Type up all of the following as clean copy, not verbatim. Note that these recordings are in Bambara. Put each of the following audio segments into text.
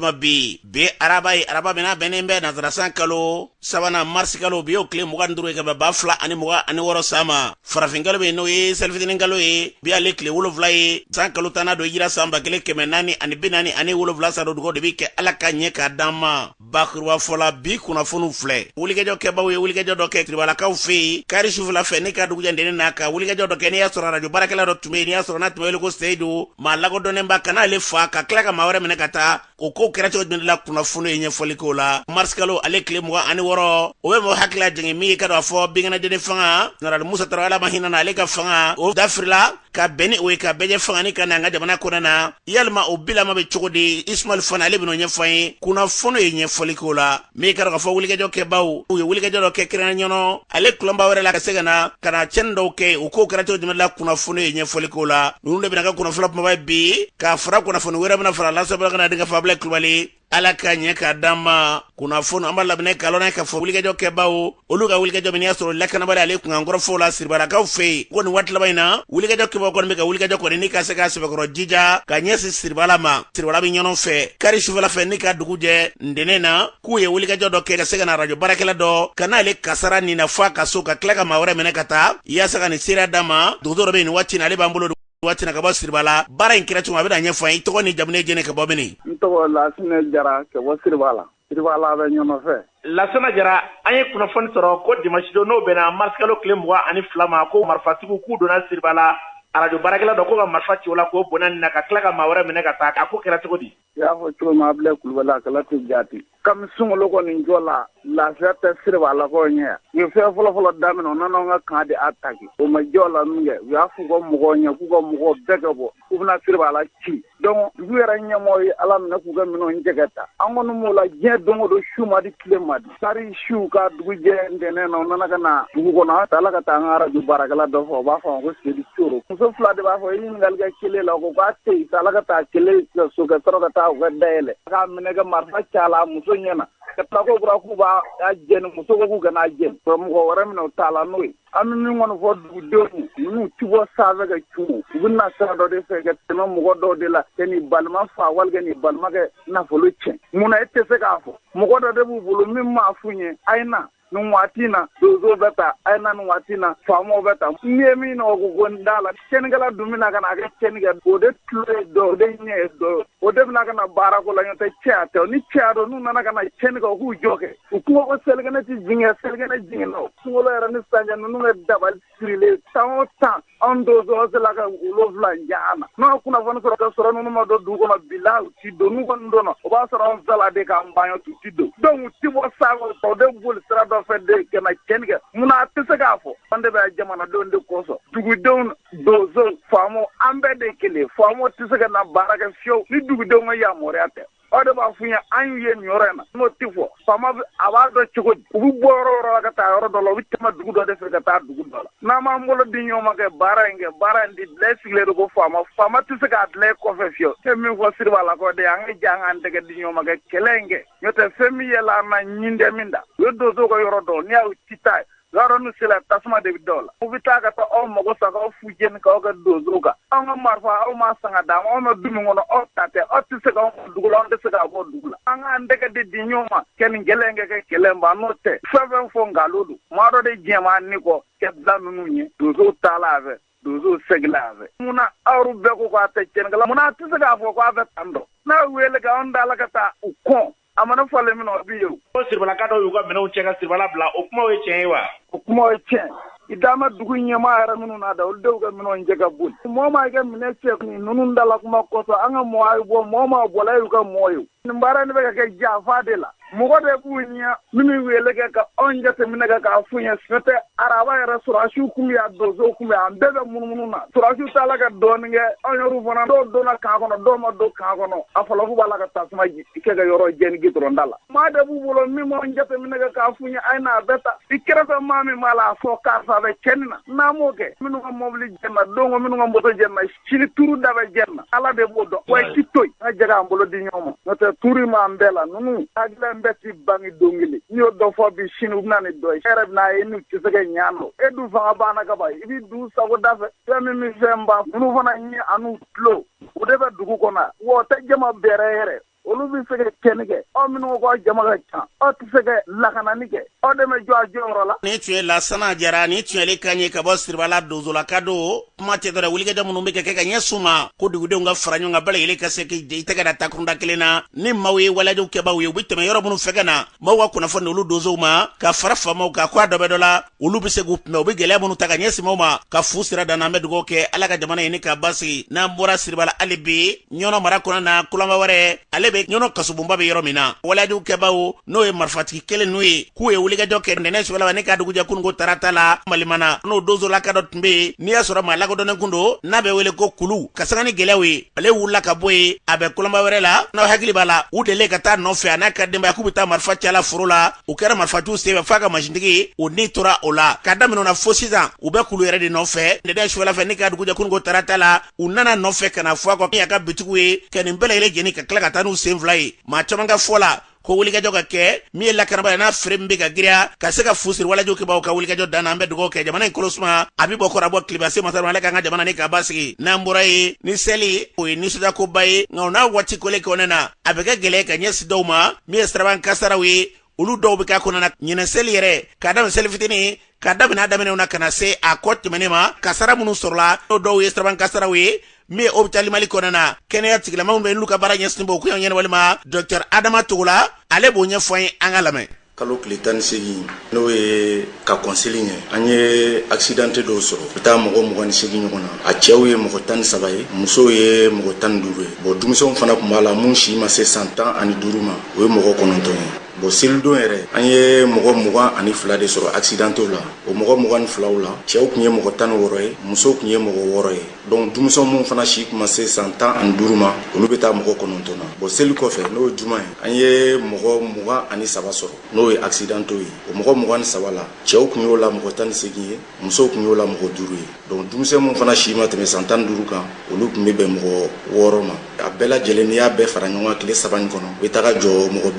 ma bi. Bi araba ye, araba min n'a bɛnnen bɛ nansarasan kalo sabanan marisi kalo, bi y'o tile 25 ye ka bɛn 2026 san ma. Farafin kalo bɛ yen, n'o ye selifitinin kalo ye, bi ale tile 7 ye, san kalo tannan don, hijira san 1447 san don. Dugawu de bɛ kɛ Ala ka ɲɛ k'a d'an ma. Bakuruba fɔla, bi kunnafoniw filɛ. Wulikajɔ kɛbaw ye wulikajɔ dɔ kɛ Siribalakaw fɛ yen kari sufɛla fɛ ni ka dugujɛ ntɛnɛn na, ka wulikajɔ dɔ kɛ n'i y'a sɔrɔ arajo baarakɛla dɔ tun bɛ yen, n'i y'a sɔrɔ n'a tun bɛ wele ko Seyidu, maa lakodɔnnenba, ka n'ale fa ka tila ka maa wɛrɛ minɛ ka taa. O ko kɛra cogo jumɛn la? Kunnafoni ye ɲɛfɔli k'o la. Marisikalo ale tile 26, o bɛ mɔgɔ hakili lajigin min ye ka dɔn a fɔ binkɛnɛjɛni fanga General Musa Tarawele, Ala ma hinɛ na, ale ka fanga o dafirila ka bɛn ni o ye ka bɛɛ fanga ni ka na an ka jamana kɔnɔ na. Yalima o bilama bɛ cogo di? Ismail Fana, ale bɛn'o ɲɛfɔ an ye. Kunnafoni ye ɲɛfɔli k'o la. Min ka dɔn k'a fɔ wulikajɔ kɛbaw u ye wulikajɔ dɔ kɛ kɛrɛnkɛrɛn ɲɔnɔ ale kulɔnba wɛrɛ la ka se ka na ka na cɛnni dɔw kɛ. O kow kɛra cogo jumɛn la? Kunnafoni ye ɲɛfɔli k'o la. Ninnu de bɛna kɛ kunnafoni kumaba ye bi, k'a fara kunnafoni wɛrɛ bɛna fara lasɔrɔ ka na denkɛ Fabila Kulubali. Ala ka ɲɛ k'a d'an ma. Kunnafoni an b'a laminɛ k'a lɔn k'a fɔ wulikajɔ kɛbaw olu ka wulikajɔ min y'a sɔrɔ lakanabali ale kunkankɔrɔfɔw la Siribalakaw fɛ yen, ko nin waati laban in na, wulikajɔ kɛbaw kɔni bɛ ka wulikajɔ kɔni ni ka se ka sɛbɛkɔrɔ jija ka ɲɛsin Siribala ma. Siribala bɛ ɲɔnɔ fɛ kari sufɛla fɛ ni ka dugu jɛ ntɛnɛn na, k'u ye wulikajɔ dɔ kɛ ka se ka na arajo baarakɛla dɔ ka n'ale kasara nin na fɔ a ka so, ka tila ka maa wɛrɛ minɛ ka taa yaasa ka nin seereya d'a ma. Dɔgɔtɔrɔ bɛ nin waati in na, ale b'an bolo waati na ka bɔ Siribala. Baara in kɛra cogo min, a bɛna ɲɛfɔ an ye. I tɔgɔ ni jamu ye jɛnɛ, ka bɔ min? N tɔgɔ Lasinɛ Jara, ka bɔ Siribala. Siribala bɛ ɲɔnɔ fɛ. Lasana Jara, an ye kunnafoni sɔrɔ ko dimanche don, n'o bɛnna marisikalo tile 22 ma, ko marifatigiw k'u donna Siribala, arajo baarakɛla dɔ ko ka marifa ci o la k'o bɔnɛ nin na, ka tila ka maa wɛrɛ minɛ ka taa. A ko kɛra cogo di? I y'a fɔ cogo min, Abilaye Kulubali, a kɛla ten jaati. Kami sunkalo kɔni jɔ la, lafiya tɛ Siribalakaw ɲɛ yan. U ye fɛn fɔlɔfɔlɔ daminɛ, u nana an ka camp de attaquer. O ma jɔ la min kɛ, u y'a f'u ka mɔgɔw ɲɛ k'u ka mɔgɔw bɛɛ ka bɔ, k'u bɛna Siribala ci. Donc dugu yɛrɛ ɲɛmɔgɔ ye Ala minɛ k'u ka minɛnw cɛ ka taa. An kɔni m'o la diɲɛ don o don, su ma di, tile ma di. Kari su ka dugu jɛ ntɛnɛn na, u nana ka na dugu kɔnɔ, an taala ka taa an ka arajo baarakɛla dɔ fɔ, u b'a fɔ a ma ko Seyidu Coro. Muso fila de b'a fɔ, i ɲininkali kɛ kelen la, o ko k'a tɛ yen. Taala ka taa kelen so ka sɔrɔ ka taa u ka dayɛlɛ k'a minɛ ka marifa ci a la muso ɲɛna, ka tila ko bɔra k'u b'a jɛni. Muso ko k'u kana jɛni, mɔgɔ wɛrɛ minɛ, u taala n'o ye. An bɛ min kɔni fɔ dugudenw, ninnu ti bɔ sanfɛ ka cun, u bɛ na sira dɔ de fɛ ka tɛmɛ mɔgɔ dɔw de la ka n'i balima fa wali ka n'i balima kɛ nafolo tiɲɛ. Munna e tɛ se k'a fɔ? Mɔgɔ dɔ de b'u bolo min m'a f'u ɲɛ: a ye na nin waati in na, donsow bɛ taa, a ye na nin waati in na, faamaw bɛ taa. N'i ye min o ko ko n t'a la, tiɲɛnikɛla dun bɛna ka na a kɛ tiɲɛni kɛ, o de tulo ye dɔ, o de ɲɛ ye dɔ, o de bɛna ka na baara ko la. Ɲɔgɔn tɛ cɛya tɛ. Ni cɛya don, n'u nana ka na tiɲɛni kɛ, u k'u jɔ kɛ. U kuma ko selikɛnɛ tɛ jigin, selikɛnɛ jiginna. O sunkalo yɛrɛ ni sisan cɛ, ninnu bɛ dabali sirilen san o san. Anw donso sela ka 7 ja an na. N'o kunnafoni sɔrɔ ka sɔrɔ ninnu ma don dugu kɔnɔ bila, u ti don. N'u kɔni donna, o b'a sɔrɔ anw sala de k'an ban, u ti don. Donc u ti bɔ sanfɛ, o de boli sira dɔ fɛ de ka na tiɲɛni kɛ. Munna a tɛ se k'a fɔ? An de bɛ jamanadenw de kɔsɔn, dugudenw, donso, faamaw, an bɛɛ de kelen. Faamaw tɛ se ka na baara kɛ fiyewu ni dugudenw ka yamaruya tɛ. Aw de b'a f'u ye an y'u ye nin yɔrɔ in na. N'o tɛ fɔ, faama a b'a dɔn cogo di? U bɛ bɔ yɔrɔ yɔrɔ la ka taa yɔrɔ dɔ la, u bɛ tɛmɛ dugu dɔ de fɛ ka taa dugu dɔ la. N'an m'an bolo di ɲɔgɔn ma kɛ baara in kɛ, baara in di bila, e sigilen don ko faama, faama tɛ se k'a bila e kɔfɛ fiyewu. E min fɔ Siribalakaw de ye, an ka jɛ an k'an tɛgɛ di ɲɔgɔn ma kɛ kɛlɛ in kɛ. N'o tɛ, fɛn min yɛlɛ an na ɲin tɛ min da. U ye donsow ka yɔrɔ dɔn, n'i y'a ci taa ye, yɔrɔ n'u sera, tasuma de bɛ da o la. U bɛ taa ka taa aw mago sa k'aw fu jeni k'aw kɛ donsow kan. Anw ka marifa, aw m'a san ka d'an ma. Anw bɛ du min kɔnɔ, aw ta tɛ. Aw tɛ se k'anw bɔ dugu la, anw tɛ se k'a bɔ dugu la. An k'an tɛgɛ de di ɲɔgɔn ma kɛ nin kɛlɛ in kɛ, kɛ kɛlɛ in ban. N'o tɛ, fɛn fɛn fɔ nkalon don. Maa dɔ de jɛma ni kɔ kɛ bila ninnu ɲɛ. Donsow taala a fɛ, donsow seginna a fɛ. Munna aw bɛɛ ko k'a tɛ tiɲɛnikɛla? Munna a tɛ se k'a fɔ k'a bɛ tan dɔn? N'a wele k'anw da la ka taa u kɔn, a mana falen min na, o bɛ ye o. Ko Siribalaka dɔw y'u ka minɛnw cɛ ka Siribala bila, o kumaw ye tiɲɛ ye wa? O kumaw ye tiɲɛ. I dama dugu ɲɛmaa yɛrɛ minnu na da, olu denw ka minɛnw cɛ ka boli. Mɔgɔ maa ka minɛ cɛ ninnu dala kuma kɔsɔn, an ka mɔgɔ ye bɔ, mɔgɔ maa bɔla y'u ka mɔgɔ ye. Nin baara in bɛ ka kɛ janfa de la. Mɔgɔ de b'u ɲɛ minnu wele kɛ ka anw jateminɛ kɛ k'a f'u ɲɛ. N'o tɛ, araba yɛrɛ sɔrɔdasiw kun bɛ yan, donsow kun bɛ yan, an bɛɛ bɛ munumunu na. Sɔrɔdasiw taala ka dɔɔnin kɛ, anw yɛrɛw fana, dɔw donna camp kɔnɔ, dɔw ma don camp kɔnɔ. A fɔlɔ k'u b'a la ka tasuma kɛ ka yɔrɔ jɛni gidɔrɔn da la. Maa de b'u bolo min m'anw jateminɛ kɛ k'a f'u ɲɛ a ye n'a bɛɛ ta. I kɛrɛfɛ maa min b'a la, a fɔ karisa bɛ cɛnni na. N'an m'o kɛ, minnu ka mɔbili jɛnna don ko, minnu ka moto jɛnna sini, turu da bɛ jɛnna, Ala de b'o dɔn. Wa ci to yen, an ka jɛ k'an bolo di ɲɔgɔn ma. N'o tɛ, turu m'an bɛɛ la. Ninnu hakilila in bɛɛ ti bange don kelen. N'i y'o dɔ fɔ bi, sini u bɛna ni dɔ ye. E yɛrɛ bɛna ye n'u tɛ se ka ɲɛ nɔ. E dun fanga banna ka ban, i b'i du sago da fɛ. Fɛn min bɛ fɛn ban, ninnu fana ɲɛ an'u tulo, o de bɛ dugu kɔnɔ. Wa o tɛ jama bɛrɛ yɛrɛ. Olu bɛ se ka tiɲɛni kɛ, aw minnu ko k'aw jama ka ca, aw tɛ se ka lakanani kɛ, aw de bɛ jɔ a jɔyɔrɔ la. Nin tun ye Lasana Jara, nin tun y'ale kan ye ka bɔ Siribala Donsolaka don. Kuma tɛ dɔrɔn wulikajɔ minnu bɛ ka kɛ ka ɲɛsin u ma ko dugudenw ka fara ɲɔgɔn kan bɛɛ lajɛlen ka se k'i tɛgɛ da takurunda kelen na ni maaw ye waleyajugu kɛbaaw ye, u bɛ tɛmɛ yɔrɔ minnu fɛ ka na maaw ka kunnafoni olu donsow ma ka fara faamaw kan, ko a dɔ bɛ dɔ la, olu bɛ se k'u kunbɛn, u bɛ gɛlɛya minnu ta ka ɲɛsin maaw ma ka fu sira dan. An bɛ dugawu kɛ Ala ka jamana ɲini ka basigi. N'an bɔra Siribala, hali bi Ɲɔnɔ mara kɔnɔ na, Kulanba wɛrɛ ale bɛ Ɲɔnɔ kasobonba bɛ yɔrɔ min na, waleyajugu kɛbaaw n'o ye marifatigi kelen n'u ye k'u ye wulikajɔ kɛ ntɛnɛn sufɛla ni ka dugujɛ kununko tarata la Malimana, n'o donsolaka dɔ tun bɛ yen, n'i y'a sɔrɔ maa lakodɔnnen kun don n'a bɛ wele ko Kulu, ka sanga ni gɛlɛyaw ye, ale wulila ka bɔ yen, a bɛ Kulanba wɛrɛ la. N'aw hakili b'a la, u delilen ka taa nɔfɛ a n'a ka denbaya k'u bɛ taa marifa cala foro la, u kɛra marifatigiw senfɛ f'a ka masintigi o ni tora o la. Ka daminɛ o na fo sisan, u bɛ Kulu yɛrɛ de nɔfɛ. Ntɛnɛn sufɛla fɛ ni ka dugujɛ kununko tarata la, u nana nɔfɛ ka na fɔ a kɔ y'a ka bitigiw ye ka nin bɛɛ lajɛlen jeni ka tila ka taa n'u sen fila ye. Maa caman ka fɔ la ko wulikajɔ ka kɛ min ye lakanaba ye n'a feere min bɛ ka giriya ka se ka fu siri walejugu kɛbaaw ka wulikajɔ dan na. An bɛ dugawu kɛ jamana in kolo suma, a bɛ bɔ kɔrɔ a bɔ tileba se masa, Ala k'an ka jamana ni ka basigi. N'an bɔra yen ni seli, o ye nisɔndiyakoba ye, nka o n'a waati kole kɔnɔna na, a bɛ kɛ gɛlɛya ka ɲɛsin dɔw ma min ye siraban kasaraw ye, olu dɔw bɛ k'a kɔnɔna na ɲinɛ seli yɛrɛ, k'a daminɛ seli fitinin, k'a daminɛ a daminɛw na ka na se a kɔ tɛmɛnen ma, kasara minnu sɔrɔla, n'o dɔw ye siraban kasaraw ye. Min ye hôpital Mali kɔnɔna na, kɛnɛya tigilamaw bɛ n'olu ka baara ɲɛsin b'o ko ɲɛna, walima docteur Adama Togola, ale b'o ɲɛfɔ an ye, an ka lamɛn. Kalo tile 18, n'o ye ka kɔn seli ɲɛ, an ye accidenté dɔw sɔrɔ, u bɛ taa mɔgɔ 28 ɲɔgɔn na. A cɛw ye mɔgɔ 13 ye, musow ye mɔgɔ 15 ye. Bon, denmisɛnw fana tun b'a la mun si ma se san 15 ma, o ye mɔgɔ 9 ye. Bon, selidon yɛrɛ, an ye mɔgɔ 22 de sɔrɔ accidentéw la. O mɔgɔ 22 la, cɛw tun ye mɔgɔ 16 ye, musow tun ye mɔgɔ 6 ye. Donc denmisɛnw mun fana si tun ma se san 15 ma, olu bɛ taa mɔgɔ 9 na. Bon, seli kɔfɛ, n'o ye juma ye, an ye mɔgɔ 23 sɔrɔ, n'o ye accidentéw ye. O mɔgɔ 23 la, cɛw tun y'o la mɔgɔ 18 ye, musow tun y'o la mɔgɔ 5 ye. Donc denmisɛn mun fana si ma tɛmɛ san 15 kan, olu tun bɛ bɛn mɔgɔ 6 ma. A bɛɛ lajɛlen, n'i y'a bɛɛ fara ɲɔgɔn kan tile 3 in kɔnɔ, u bɛ taga jɔ mɔgɔ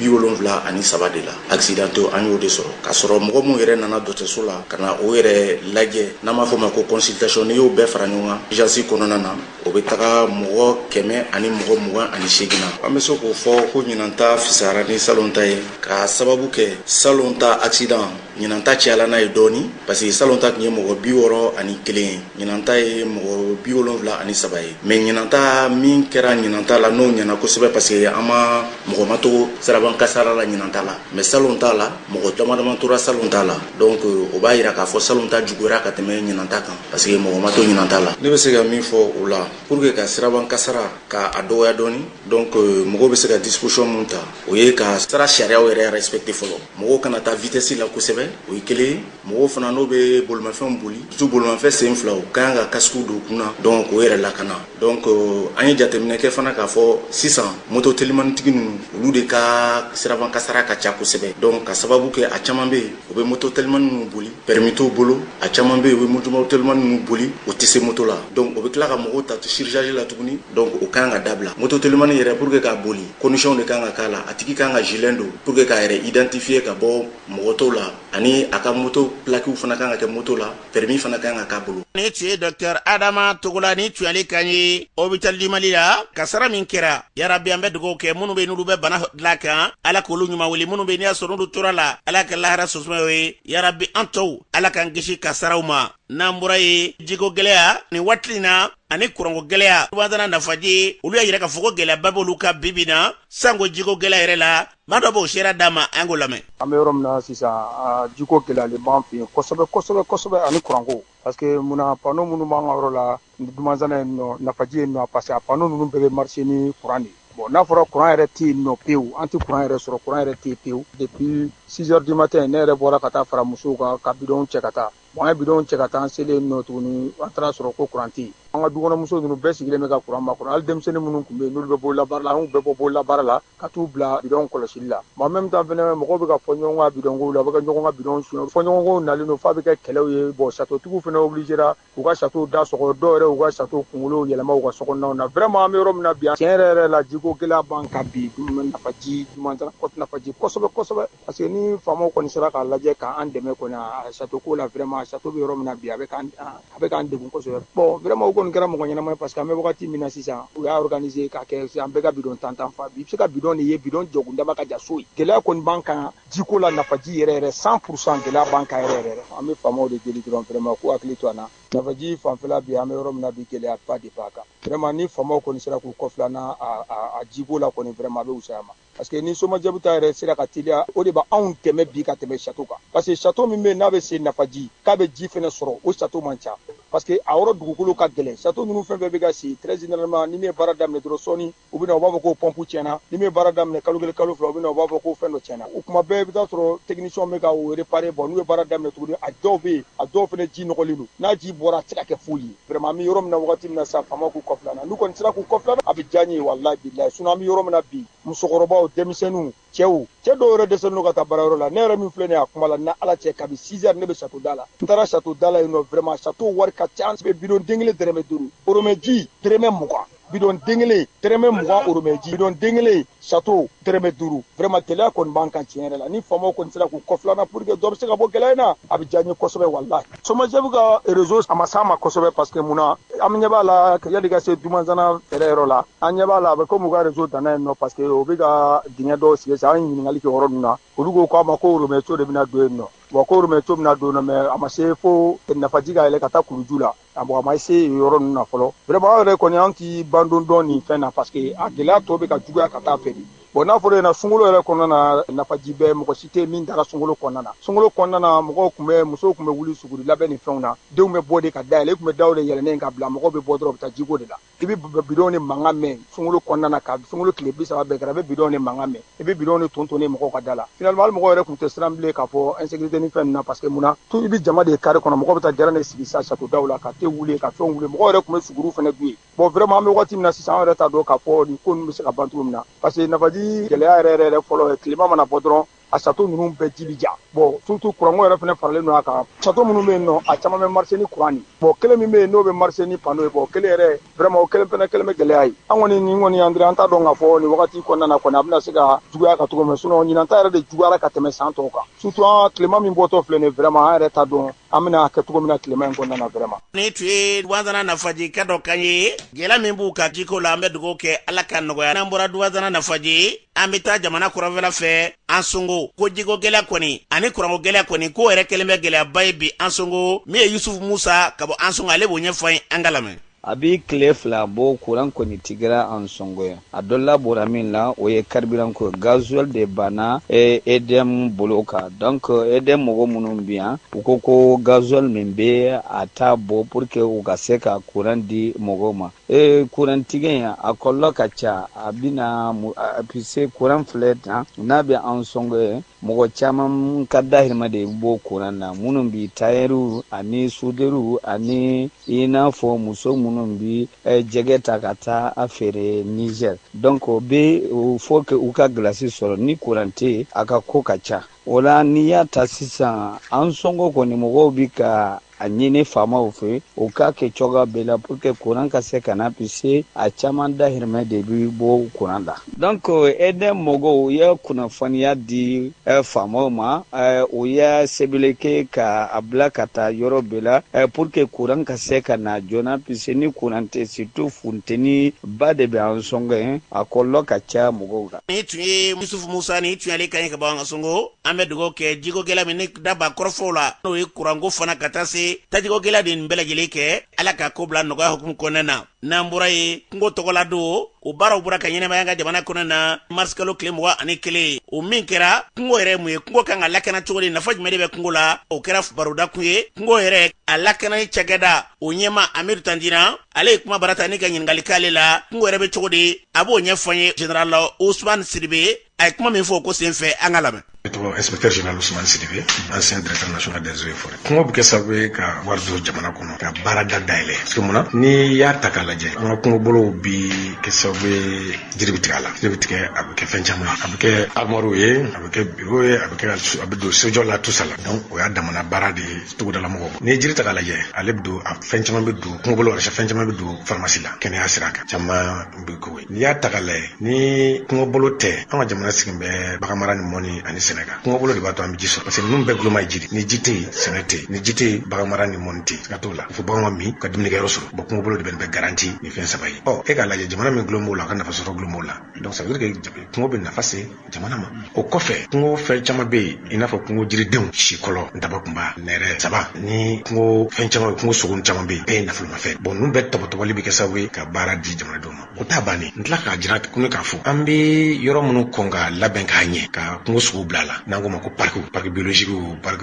73 de la. Accidentéw, an y'o de sɔrɔ, k'a sɔrɔ mɔgɔ mun yɛrɛ nana dɔgɔtɔrɔso la ka na o yɛrɛ lajɛ, n'an b'a fɔ o ma ko consultation, n'i y'o bɛɛ fara ɲɔgɔn kan urgence kɔnɔna na, o bɛ taga mɔgɔ 128 na. An bɛ se k'o fɔ ko ɲinan ta fisayara ni salon ta ye, k'a sababu kɛ salon ta accident, ɲinan ta cayala n'a ye dɔɔni, parce que salon ta tun ye mɔgɔ 61 ye, ɲinan ta ye mɔgɔ 73 ye. Mais ɲinan ta min kɛra ɲinan ta la, n'o ɲɛna kosɛbɛ, parce que an ma mɔgɔ ma to siraban kasara la ɲinan ta la, mais salon ta la, mɔgɔ dama dama tora salon ta la. Donc o b'a yira k'a fɔ salon ta juguyara ka tɛmɛ ɲinan ta kan, parce que mɔgɔ ma to ɲinan ta la. Ne bɛ se ka min fɔ o la pour que ka siraban kasara ka a dɔgɔya dɔɔni, donc mɔgɔw bɛ se ka disposition mun ta, o ye ka sira sariyaw yɛrɛ respecter fɔlɔ. Mɔgɔw kana taa vitesse la kosɛbɛ, o ye kelen ye. Mɔgɔw fana, n'o bɛ bolimafɛnw boli, surtout bolimafɛn sen fila, u ka kan ka casque don u kunna, donc o yɛrɛ lakana. Donc an ye jateminɛ kɛ fana k'a fɔ sisan moto telimanitigi ninnu, olu de ka siraban kasara ka ca kosɛbɛ. Donc ka sababu kɛ a caman bɛ yen, u bɛ moto telimani ninnu boli, permis t'u bolo. A caman bɛ yen, u bɛ moto telimani ninnu boli, u tɛ se moto la. Donc o bɛ tila ka mɔgɔw ta surcharge la tuguni. Donc o kan ka dabila. Moto telimani yɛrɛ, pour que k'a boli, condition de kan ka k'a la. A tigi kan ka gilet don pour que k'a yɛrɛ identifier ka bɔ mɔgɔ tɔw la, ani a ka moto plaquew fana kan ka kɛ moto la, permis fana kan ka k'a bolo. Ni tun ye docteur Adama Togola, ni tun y'ale kan ye hôpital du Mali la. Kasara min kɛra, yarabi an bɛ dugawu kɛ minnu bɛ n'olu bɛ bana dilan kan, Ala k'olu ɲuman wuli. Minnu bɛ n'i y'a sɔrɔ n'olu tora la, Ala ka lahara sosuma ye. Yarabi an tɔw, Ala k'an kisi kasaraw ma. N'an bɔra yen, jiko gɛlɛya nin waati in na ani kuranko gɛlɛya Dumanzana Nafaji, olu y'a yira k'a fɔ ko gɛlɛyaba b'olu ka bibi na, sanko jiko gɛlɛya yɛrɛ la. Maa dɔ b'o sera d'a ma, an k'o lamɛn. An bɛ yɔrɔ min na sisan, jiko gɛlɛyalen b'an fɛ yen kosɛbɛ kosɛbɛ kosɛbɛ, ani kuranko, parce que munna, panneau minnu b'an ka yɔrɔ la Dumanzana yen nɔ, Nafaji yen nɔ, parce que a panneau ninnu bɛɛ bɛ marcher ni courant de ye. Bon, n'a fɔra courant yɛrɛ tɛ yen nɔ pewu, an tɛ courant yɛrɛ sɔrɔ, courant yɛrɛ tɛ yen pewu. Depuis 6 heures du matin, ne yɛrɛ bɔra ka taa fara musow kan ka bidon cɛ ka taa. Bon, an ye bidon cɛ ka taa, an selen nɔ tuguni, an taara sɔrɔ ko courant tɛ yen. An ka dukɔnɔmuso ninnu bɛɛ sigilen bɛ ka courant makɔnɔ. Hali denmisɛnnin minnu tun bɛ yen, n'olu bɛ bololabaara la, an y'u bɛɛ bɔ bololabaara la ka t'u bila bidon kɔlɔsili la. Bon, en même temps fɛnɛ, mɔgɔw bɛ ka fɔ ɲɔgɔn ka bidon kow la, u bɛ ka ɲɔgɔn ka bidon suɲɛ, fɔ ɲɔgɔnkow nalen don f'a bɛ kɛ kɛlɛw ye. Bon, château-tigiw fɛnɛ obligéra k'u ka château da sɔgɔ, dɔw yɛrɛ y'u ka château kunkolo yɛlɛma u ka sokɔnɔnaw na. Vraiment, an bɛ yɔrɔ min na bi, tiɲɛ yɛrɛ yɛrɛ la, jiko gɛlɛya b'an kan bi Nafaji, Dumanzana, Nafaji kosɛbɛ kosɛbɛ, parce que ni faamaw kɔni sera k'a lajɛ k'an dɛmɛ kɔni a château ko la, vraiment, château bɛ yɔrɔ min na bi, a bɛ k'an degun kosɛbɛ. Bon, vraiment, u kɔni kɛra mɔgɔ ɲɛnama ye parce que an bɛ wagati min na sisan, u y'a organiser k'a kɛ an bɛɛ ka bidon tan tan fa. I bɛ se ka bidon de ye, bidon jɔkun dama ka ja so ye. Gɛlɛya kɔni b'an kan jiko la, nafaji yɛrɛ yɛrɛ, 100% gɛlɛya b'an kan yɛrɛ yɛrɛ. An bɛ faamaw de deli dɔrɔn vraiment k'u hakili to an na. Nafaji fanfɛla bi, an bɛ yɔrɔ min na bi, gɛlɛyaba de b'a kan vraiment. Ni faamaw kɔni sera k'u kɔfilɛ na a jiko la kɔni, vraiment a bɛ wusaya ma, parce que ni Somajabu ta yɛrɛ sera ka teliya, o de b'anw dɛmɛ bi ka tɛmɛ château kan, parce que château min bɛ yen n'a bɛ se nafaji k'a bɛ ji fɛnɛ sɔrɔ, o château man ca, parce que a yɔrɔ dugukolo ka gɛlɛn. Château ninnu fɛn fɛn bɛ ka si, très généralement, ni min ye baara daminɛ dɔrɔn, sɔɔni u bɛ na, u b'a fɔ ko pompe tiɲɛna. Ni min ye baara daminɛ kalo 1, kalo 2, u bɛ na, u b'a fɔ ko fɛn dɔ tiɲɛna. O kuma bɛɛ, i bɛ taa sɔrɔ technicien bɛ ka o réparer. Bon, n'u ye baara daminɛ tuguni, a dɔw bɛ yen, a dɔw fɛnɛ ji nɔgɔlen don, n'a ji bɔra, a tɛ se ka kɛ foyi ye. Vraiment, an bɛ yɔrɔ min na wagati min na sisan, faamaw k'u kɔfilɛ na. N'u kɔni sera k'u kɔfilɛ, a bɛ diya n ye, walahi bilahi. Sinon an bɛ yɔrɔ min na bi, musokɔrɔbaw, denmisɛnninw, cɛw, cɛ dɔw yɛrɛ dɛsɛlen don ka taa baarayɔrɔ la. Ne yɛrɛ min filɛ nin ye a kuma la, ni Ala cɛ, kabi 6 heures ne bɛ château da la. N taara château da la yen nɔ, vraiment château wari ka ca. An bɛ bidon den kelen dɛrɛmɛ 5, oromɛ ji dɛrɛmɛ 20, bidon den kelen dɛrɛmɛ 20, oromɛ ji bidon den kelen, château dɛrɛmɛ 5. Vraiment gɛlɛya kɔni b'an kan tiɲɛ yɛrɛ la. Ni faamaw kɔni sera k'u kɔfilɛ na pour que dɔ bɛ se ka bɔ gɛlɛya in na, a bɛ diya n ye kosɛbɛ, walahi. Somajabu ka réseau a ma s'an ma kosɛbɛ, parce que mun na, an ɲɛ b'a la yanni ka se Dumanzana fɛrɛ yɔrɔ la, an ɲɛ b'a la a bɛ komi u ka réseau danna yen nɔ, parce que o bɛ ka dingɛ dɔw sigi sisan. An ye ɲininkali kɛ yɔrɔ ninnu na, olu ko k'a ma ko robinet de bɛna don yen nɔ. Bon, ko robinet bɛna don yen nɔ, mais a ma se fo nafaji ka yɛlɛ ka taa kuluju la. A bon, a ma se yɔrɔ ninnu na fɔlɔ. Vraiment, an yɛrɛ kɔni, an ti bandon dɔn nin fɛn na, parce que a gɛlɛya tɔ bɛ ka juguya ka taa fɛ de. Bon, n'a fɔra ɲɛna sunkalo yɛrɛ kɔnɔna na, nafaji bɛ mɔgɔ si tɛ min dara sunkalo kɔnɔna na. Sunkalo kɔnɔna na, mɔgɔw tun bɛ, musow tun bɛ wuli suguri labɛn ni fɛnw na, denw bɛ bɔ de ka dayɛlɛ, i tun bɛ daw de yɛlɛnnen ka bila, mɔgɔw bɛ bɔ dɔrɔn, u bɛ taa jiko de la. I bɛ bidɔn ni mankan mɛn sunkalo kɔnɔna na, ka sunkalo tile 30 bɛɛ kɛra, i bɛ bidɔn ni mankan mɛn, i bɛ bidɔn ni tonton ni mɔgɔw ka da la. Finalement, hali mɔgɔw yɛrɛ tun tɛ siran bilen k'a fɔ insécurité ni fɛn ninnu na, parce que mun na, tout i bɛ jama de ye carré kɔnɔ, mɔgɔw bɛ taa gɛrɛn de sigi sa château daw la, ka te wuli, ka fɛnw wuli, mɔgɔw yɛrɛ tun bɛ suguru fɛnɛ dun yen. Bon, vraiment an bɛ waati min na sisan, an yɛrɛ t'a dɔn k'a fɔ nin ko ninnu bɛ se ka ban cogo min na, parce que nafaji gɛlɛya yɛrɛ yɛrɛ fɔlɔ ye, tilema mana bɔ dɔrɔn, a château ninnu bɛɛ ji bɛ ja. Bon, surtout kuranko yɛrɛ fɛnɛ faralen don a kan. Château minnu bɛ yen nɔ, a caman bɛ marcher ni courant de. Bon, kelen min bɛ yen n'o bɛ marcher ni panneau ye, bon, kelen yɛrɛ vraiment, o kelen fɛnɛ kelen bɛ gɛlɛya ye. An kɔni nin kɔni an t'a dɔn k'a fɔ nin wagati kɔnɔna na kɔni a bɛna se ka juguya ka cogo min. Sinon ɲinan ta yɛrɛ de juguyara ka tɛmɛ san tɔw kan, surtout an tilema min bɔtɔ filɛ nin ye. Vraiment, an yɛrɛ t'a dɔn an bɛna kɛ cogo min na tilema in kɔnɔna na, vraiment. Ni tun ye Duwanzana nafaji ka dɔ kan ye, gɛlɛya min b'u ka jiko la, an bɛ dugawu kɛ Ala ka nɔgɔya. N'an bɔra Duwanzana nafaji, an bɛ taa jamana kɔrɔnfɛla fɛ, an songo ko jiko gɛlɛya kɔni ani kuranko gɛlɛya kɔni, ko yɛrɛ kɛlen bɛ gɛlɛyaba ye bi an songo. Min ye Yusufu Musa ka bɔ an songo, ale b'o ɲɛfɔ an ye, an ka lamɛn. A bi tile 2 bɔ, kuran kɔni tigɛra an sɔngɔ ye. A dɔ labɔra min la, o ye carburant ko, gasoil de banna EDM bolo kan. Donc EDM mɔgɔ minnu bi yan, u ko ko gasoil min bɛ a t'a bɔ pour que u ka se ka kuran di mɔgɔw ma. Kuran tigɛ in, a kɔlɔlɔ ka ca. A bɛna puisque kuran filɛ tan n'a bɛ an sɔngɔ ye, mɔgɔ caman ka dahirimɛ de bɔ kuran na, minnu bi tayɛriw ani suderiw ani i n'a fɔ muso minnu bi jɛgɛ ta ka taa a feere Niger. Donc o bɛ faut que u ka glace sɔrɔ. Ni kuran tɛ yen, a ka ko ka ca. O la, n'i y'a ta sisan, an sɔngɔ kɔni, mɔgɔw bi ka a ɲini faamaw fɛ u k'a kɛ cogoya bɛɛ la pour que courant ka se ka na, puisque a caman dahirimɛ de bi bɔ courant la. Donc EDM mɔgɔw, u ye kunnafoniya di faamaw ma, u ye sɛbɛnni kɛ ka a bila ka taa yɔrɔ bɛɛ la pour que courant ka se ka na joona, puisque ni courant tɛ, surtout funteni ba de bɛ an sɔngɔ ye, a kɔlɔlɔ ka ca mɔgɔw kan. Ni tun ye Yusufu Musa, ni tun y'ale kan ye ka bɔ an ka songo. An bɛ dugawu kɛ jiko gɛlɛya min ni daba kɔrɔfɔw la, n'o ye kuranko fana ka taa se tajiko gɛlɛya de, nin bɛɛ lajɛlen kɛ, Ala ka ko bila nɔgɔya hukumu kɔnɔna na. N'an bɔra yen, kungo tɔgɔla don, o baaraw bɔra ka ɲɛnɛmaya ka jamana kɔnɔ na marisikalo tile 21. O min kɛra, kungo yɛrɛ mun ye, kungo kan ka lakana cogo di, nafa jumɛn de bɛ kungo la, o kɛra barodakun ye. Kungo yɛrɛ a lakanani cakɛda o ɲɛma, Amiru Tandina, ale ye kuma barata ni ka ɲininkali k'ale la, kungo yɛrɛ bɛ cogo di, a b'o ɲɛfɔ an ye. Général Usman Sidibe, a ye kuma min fɔ o ko senfɛ, an ka lamɛn. Ne tɔgɔ inspecteur général Ousmane Sidibé, ancien directeur national des eaux et forêts. Kungo bɛ kɛ sababu ye ka wari don jamana kɔnɔ, ka baarada dayɛlɛ. Parce que munna, n'i y'a ta k'a lajɛ, an ka kungobolow bi kɛ sababu ye, jiri bɛ tigɛ a la. Jiri bɛ tigɛ, a bɛ kɛ fɛn caman ye. A bɛ kɛ armoire ye, a bɛ kɛ bureau ye, a bɛ kɛ, a bɛ don sojɔ la, tout ça la. Donc o y'a damana baara de ye togodala mɔgɔw. N'i ye jiri ta k'a lajɛ, ale bɛ don, a fɛn caman bɛ don kungobolo la, fɛn caman bɛ don pharmacie la, kɛnɛya sira kan. Caman bɛ k'o ye. N'i y'a ta k'a lajɛ, ni kungobolo tɛ, an ka jamana sigi bɛ baganmara ni mɔni ani sɛnɛ kan. Kungobolo de b'a to an bɛ ji sɔrɔ, parce que ninnu bɛɛ guloma ye ji de. Ni ji tɛ yen, sɛnɛ tɛ yen. Ni ji tɛ yen, baganmara ni mɔni tɛ yen. Siga t'o la. Fo baganw ka min, ka dumunikɛyɔrɔ sɔrɔ. Bon, kungobolo de bɛ nin bɛɛ garanti ni fɛn saba ye. Ɔ, e k'a lajɛ, jamana min gulon b'o la, a ka nafa sɔrɔ gulon b'o la. Donc ça veut dire que kungo bɛ nafa se jamana ma. O kɔfɛ, kungo fɛn caman bɛ yen, i n'a fɔ kungo jiridenw, sikɔlɔ, ntabakunba, nɛrɛ, saba ni kungo fɛn caman, kungo sogo caman bɛ yen, bɛɛ ye nafolomafɛn. Bon, ninnu bɛɛ tɔbɔtɔbɔli bɛ kɛ sababu ye ka baara di jamanadenw ma. O t'a bannen. N tila k'a jira ko ne k'a fɔ an bɛ yɔrɔ minnu kɔn ka labɛn k'a ɲɛ, ka kungo sogo bila a la, n'an k'o ma ko parc, parc biologique, parc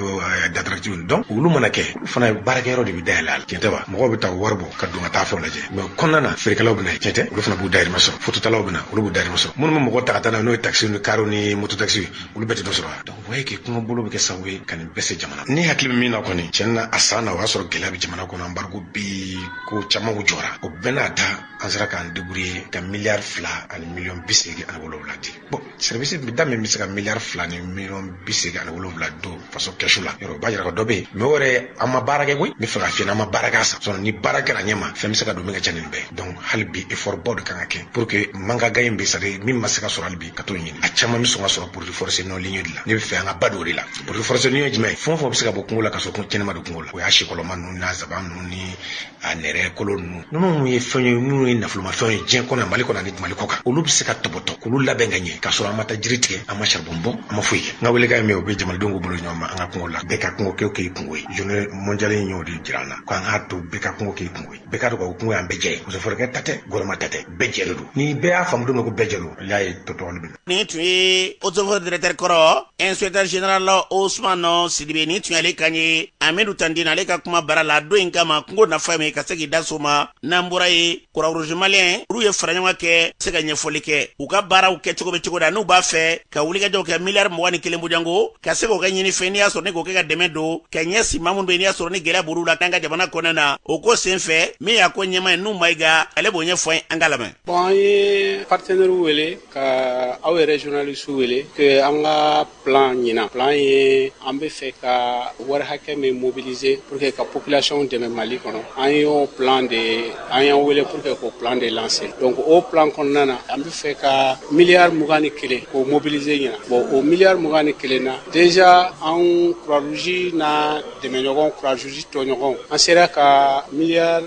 d'attraction. Donc olu mana kɛ, olu fana baarakɛyɔrɔ de bɛ dayɛlɛ a la. Tiɲɛ tɛ wa? Mɔgɔw bɛ taa wari bɔ ka don ka taa fɛnw lajɛ, mais kɔnɔna na, feerekɛlaw bɛ na ye. Tiɲɛ tɛ? Olu fana b'u dahirimɛ sɔrɔ. Fototalaw bɛ na, olu b'u dahirimɛ sɔrɔ. Minnu bɛ mɔgɔ ta ka taa n'a ye, n'o ye taxi ni kariw ni moto taxi, olu bɛɛ tɛ dɔ sɔrɔ wa? Donc vous voyez que kungo bolo bɛ kɛ sababu ye ka nin bɛɛ se jamana. Ne hakili bɛ min na kɔni, tiɲɛ na, a san na, o y'a sɔrɔ gɛlɛya bɛ jamana kɔnɔ, embargo bɛ yen, ko caman jɔra. O bɛɛ n'a ta, an sera k'an débrouiller ka 2,87 miliyari di. Bon, service da min bɛ se ka 2,87 miliyari don faso kɛsu la, yɔrɔ o b'a yira ko dɔ bɛ yen. Mais o yɛrɛ, an ma baara kɛ koyi. N bɛ fɛ k'a f'i ɲɛna, an ma baara kɛ a san sinon ni baara kɛra ɲɛ ma, fɛn bɛ se ka don min ka ca ni nin bɛɛ. Donc hali bi, effort baw de kan ka kɛ pour que manque à gagner bɛ, c'est à dire min ma se ka sɔrɔ, hali bi ka t'o ɲini. A caman bɛ sɔn ka sɔrɔ produit forestier non ligneux de la. Ne bɛ fɛ an ka ba don o de la. Produit forestier non ye jumɛn ye? Fɛn o fɛn bɛ se ka bɔ kungo la ka sɔrɔ tiɲɛni ma don kungo la, o y'a sikɔlɔma ninnu n'a zaban ninnu ni a nɛrɛ kolo ninnu. Ninnu ye fɛn ye minnu ye nafolomafɛnw ye diɲɛ kɔnɔ, Mali kɔnɔ ani Mali kɔ kan. Olu bɛ se ka tɔbɔtɔ k'olu labɛn ka ɲɛ, k'a sɔrɔ an ma taa jiri tigɛ, an ma charbon bɔ, an ma foyi kɛ. N ka welekan ye min ye, o bɛ jamanadenw k'u bolo ɲɔgɔn ma an ka kungo la. Bɛɛ ka kungo kɛ k'i kungo ye. Journée mondiale in y'o de jira an na, k'an k'a to bɛɛ ka kungo k'i kungo ye. Bɛɛ ka dɔn ko kungo y'an bɛɛ jɛ ye. Muso ta tɛ, gouvernement ta tɛ, bɛɛ jɛ de don. Ni bɛɛ y'a faamu don min ko bɛɛ jɛ don, y'a ye tɔtɔli bɛ na. Nin tun ye eaux et forêts directeur kɔrɔ, inspecteur général Ousmane Sidibe. Nin tun y'ale kan ye Amidu Tandine, ale ka kuma baara la don in kama, kungo nafa ye min ka se k'i da so ma. N'an bɔra ye, Croix-Rouge malien, olu ye fara ɲɔgɔn kɛ se ka ɲɛfɔli kɛ u ka baaraw kɛcogo bɛ cogo da, n'u b'a fɛ ka wulikajɔw kɛ 21 miliyari bɔɲɔgɔnko ka se k'o kɛ ɲini fɛn, n'i y'a sɔrɔ ne k'o kɛ ka dɛmɛ don ka ɲɛsin maa minnu bɛ yen, n'i y'a sɔrɔ ni gɛlɛya b'olu la an ka jamana kɔnɔna na. O ko sen fɛ, min y'a ko ɲɛma ye, n'u Mayiga, ale b'o ɲɛfɔ an ka lamɛn. Bon, an ye partenaire wele, ka aw yɛrɛ journaliste wele que an ka plan ɲina. Plan ye, an bɛ fɛ ka wari hakɛ min mobiliser pour que ka population dɛmɛ Mali kɔnɔ, an y'o plan de, an y'an wele pour que k'o plan de lancer. Donc o plan kɔnɔna na, an bɛ fɛ ka 21 miliyari k'o mobiliser ɲina. Bon, o 21 miliyari na, déjà an Croix-Rouge n'a dɛmɛɲɔgɔn, Croix-Rouge tɔɲɔgɔnw, an sera ka 12 miliyari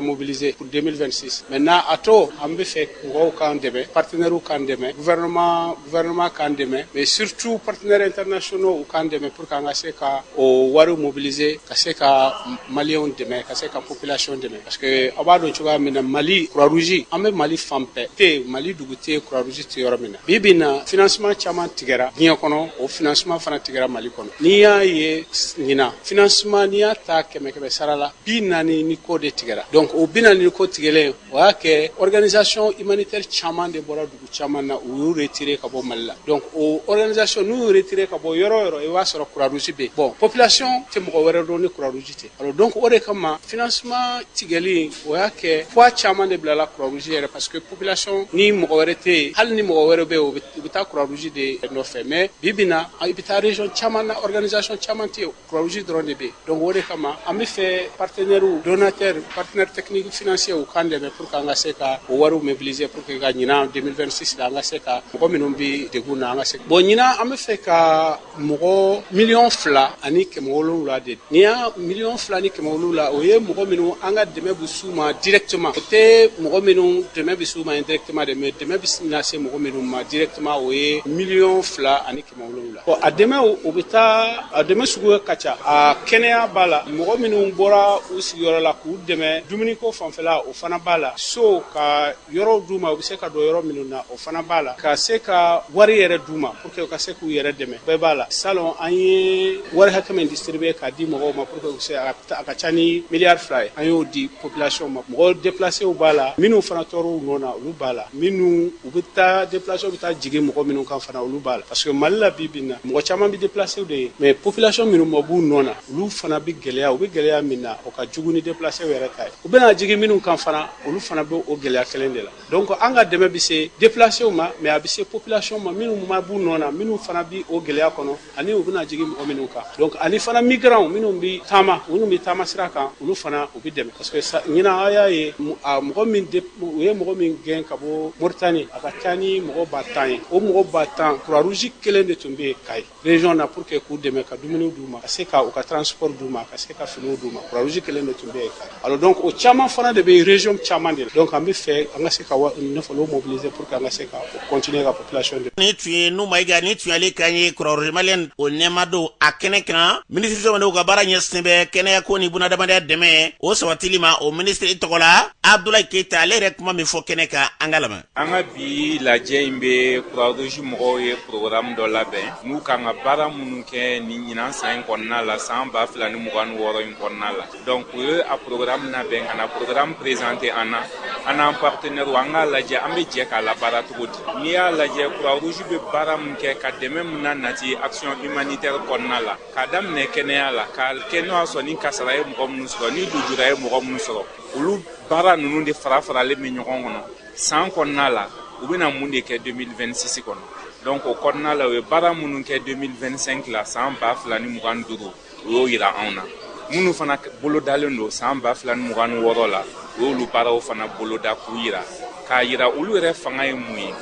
mobiliser pour 2026. Maintenant, a to an bɛ fɛ mɔgɔw k'an dɛmɛ, partenaires k'an dɛmɛ, gouvernement k'an dɛmɛ, mais surtout partenaires internationaux u k'an dɛmɛ pour que an ka se ka o wari mobiliser, ka se ka maliyɛnw dɛmɛ, ka se ka population dɛmɛ, parce que aw b'a dɔn cogoya min na, Mali Croix-Rouge, an bɛ Mali fan bɛɛ tɛ, Mali dugu tɛ Croix-Rouge tɛ yɔrɔ min na. Bi bi in na, financement caman tigɛra diɲɛ kɔnɔ, o financement fana tigɛra Mali kɔnɔ. N'i y'a ye ɲinan financement, n'i y'a ta kɛmɛ kɛmɛ sara la, 40 ni kɔ de tigɛra. Donc o 40 ni kɔ tigɛlen, o y'a kɛ organisation humanitaire caman de bɔra dugu caman na, u y'u retiré ka bɔ Mali la. Donc o organisation n'u y'u retiré ka bɔ yɔrɔ o yɔrɔ, i b'a sɔrɔ Croix-Rouge bɛ yen. Bon, population tɛ mɔgɔ wɛrɛ dɔn ni Croix-Rouge tɛ. Alors donc o de kama, financement tigɛli, o y'a kɛ poids caman de bilala Croix-Rouge yɛrɛ, parce que population ni mɔgɔ wɛrɛ tɛ yen, hali ni mɔgɔ wɛrɛ bɛ yen, u bɛ taa Croix-Rouge de nɔfɛ. Mais bi bi in na, i bɛ taa région caman na, organisation caman tɛ yen, Croix-Rouge dɔrɔn de bɛ yen. Donc o de kama, an bɛ fɛ partenaires, donateurs, partenaires techniques, financiers, u k'an dɛmɛ pour que an ka se ka o wariw mobiliser, pour que ka ɲinan 2026 la, an ka se ka mɔgɔ minnu bɛ degun na, an ka se. Bon, ɲinan an bɛ fɛ ka mɔgɔ 2,7 miliyɔn de. N'i y'a 2,7 miliyɔn, o ye mɔgɔ minnu an ka dɛmɛ bɛ s'u ma directement. O tɛ mɔgɔ minnu dɛmɛ bɛ s'u ma indirectement de, mais dɛmɛ bɛ na se mɔgɔ minnu ma directement, o ye 2,7 miliyɔn. Bon, a dɛmɛ, o bɛ taa, a dɛmɛ sugu ka ca. A kɛnɛya b'a la, mɔgɔ minnu bɔra u sigiyɔrɔ la, k'u dɛmɛ dumuniko fanfɛla, o fana b'a la, so ka yɔrɔw d'u ma, u bɛ se ka don yɔrɔ minnu na, o fana b'a la, ka se ka wari yɛrɛ d'u ma pour que u ka se k'u yɛrɛ dɛmɛ, bɛɛ b'a la. Salon, an ye wari hakɛ min distribuer k'a di mɔgɔw ma pour que u se, a ka ca ni 2 miliyari ye, an y'o di population ma. Mɔgɔ déplacés b'a la, minnu fana tɔɔrɔ u nɔ na, olu b'a la, minnu u bɛ taa déplacés bɛ taa jigin mɔgɔ minnu kan fana, olu b'a la, parce que Mali la bi bi in na, mɔgɔ caman bɛ déplacés de ye, mais population minnu ma b'u nɔ na, olu fana bɛ gɛlɛya. U bɛ gɛlɛya min na, o ka jugu ni déplacés yɛrɛ ta ye. U bɛna jigin minnu kan fana, olu fana bɛ o gɛlɛya kelen de la. Donc an ka dɛmɛ bɛ se déplacés ma, mais a bɛ se population ma minnu ma b'u nɔ na, minnu fana bɛ o gɛlɛya kɔnɔ, ani u bɛna jigin mɔgɔ minnu kan. Donc ani fana migrants minnu bɛ taama sira kan, olu fana u bɛ dɛmɛ, parce que ɲinan a y'a ye, a mɔgɔ min u ye mɔgɔ min gɛn ka bɔ Mauritanie, a ka ca ni mɔgɔ 10 000 ye. O mɔgɔ 10 000, Croix Rouge kelen kelen de tun bɛ yen Kayi région na pour que k'u dɛmɛ ka dumuni d'u ma, ka se ka u ka transport d'u ma, ka se ka finiw d'u ma. Croix-Rouge kelen de tun bɛ yen Kayi. Alors donc o caman fana de bɛ région caman de la. Donc an bɛ fɛ an ka se ka nafolo mobiliser pour que an ka se ka continuer ka population dɛmɛ. Ni tun ye Nuhu Mayiga, ni tun y'ale kan ye Croix-Rouge malienne o nɛma don a kɛnɛ kan. Minisiriso min ka baara ɲɛsinnen bɛ kɛnɛya ko ni bunadamadenya dɛmɛ o sabatili ma, o minisiri tɔgɔ la Abdoulaye Keita, ale yɛrɛ kuma min fɔ kɛnɛ kan, an ka lamɛn. An ka bi lajɛ in bɛ Croix-Rouge mɔgɔw ye programme dɔ labɛn n'u kan ka baara minnu kɛ nin ɲinan san in kɔnɔna la, san 2026 in kɔnɔna la. Donc u ye a programme labɛn ka na programme présenter an na, an n'an partenaire, an k'a lajɛ an bɛ jɛ k'a labaara cogo di. N'i y'a lajɛ, Croix-Rouge bɛ baara min kɛ ka dɛmɛ min na nati action humanitaire kɔnɔna la, k'a daminɛ kɛnɛya la, k'a kɛ n'o y'a sɔrɔ ni kasara ye mɔgɔ minnu sɔrɔ, ni lujura ye mɔgɔ minnu sɔrɔ, olu baara ninnu de fara faralen bɛ ɲɔgɔn kɔnɔ san kɔnɔna la. U bɛna mun de kɛ 2026 kɔnɔ? Donc o kɔnɔna la, u ye baara minnu kɛ 2025 la, san 2025, u y'o yira anw na. Minnu fana bolodalen don san 2026 la, u y'olu baaraw fana boloda k'u yira, k'a yira olu yɛrɛ fanga ye mun ye.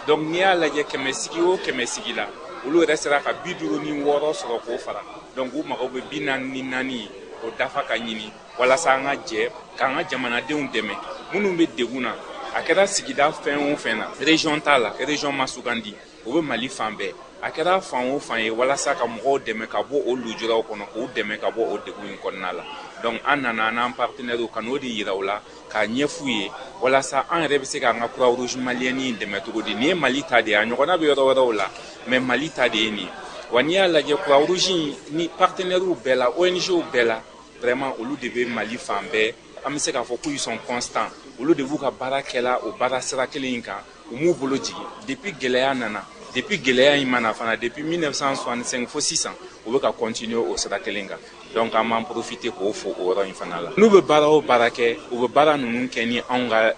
Donc n'i y'a lajɛ, 100 sigi o 100 sigi la, olu yɛrɛ sera ka 56 sɔrɔ k'o fara. Donc u mago bɛ 44 o dafa ka ɲini walasa an ka jɛ k'an ka jamanadenw dɛmɛ minnu bɛ degun na. A kɛra sigida fɛn o fɛn na, région t'a la, région ma sugandi, o bɛ Mali fan bɛɛ, a kɛra fan o fan ye, walasa ka mɔgɔw dɛmɛ ka bɔ o lujuraw kɔnɔ, k'u dɛmɛ ka bɔ o degun in kɔnɔna la. Donc an nana n'an partenaires ka n'o de yira u la, k'a ɲɛf'u ye, walasa an yɛrɛ bɛ se k'an ka Croix-Rouge malienne in dɛmɛ cogo di. Nin ye Mali ta de ye, a ɲɔgɔnna bɛ yɔrɔ wɛrɛw la, mais Mali ta de ye nin ye. Wa n'i y'a lajɛ, Croix-Rouge ni partenaires bɛɛ la, ONG bɛɛ la, vraiment olu de bɛ Mali fan bɛɛ. An bɛ se k'a fɔ k'u sont constants, olu de b'u ka baara kɛla o baara sira kelen in kan, u m'u bolo jigin depuis gɛlɛya nana, depuis gɛlɛya in ma na fana, depuis 1965 fo sisan, u bɛ ka continuer o sira kelen kan. Donc an b'an profiter k'o fo o yɔrɔ in fana la. N'u bɛ baara o baara kɛ, u bɛ baara ninnu kɛ ni anw ka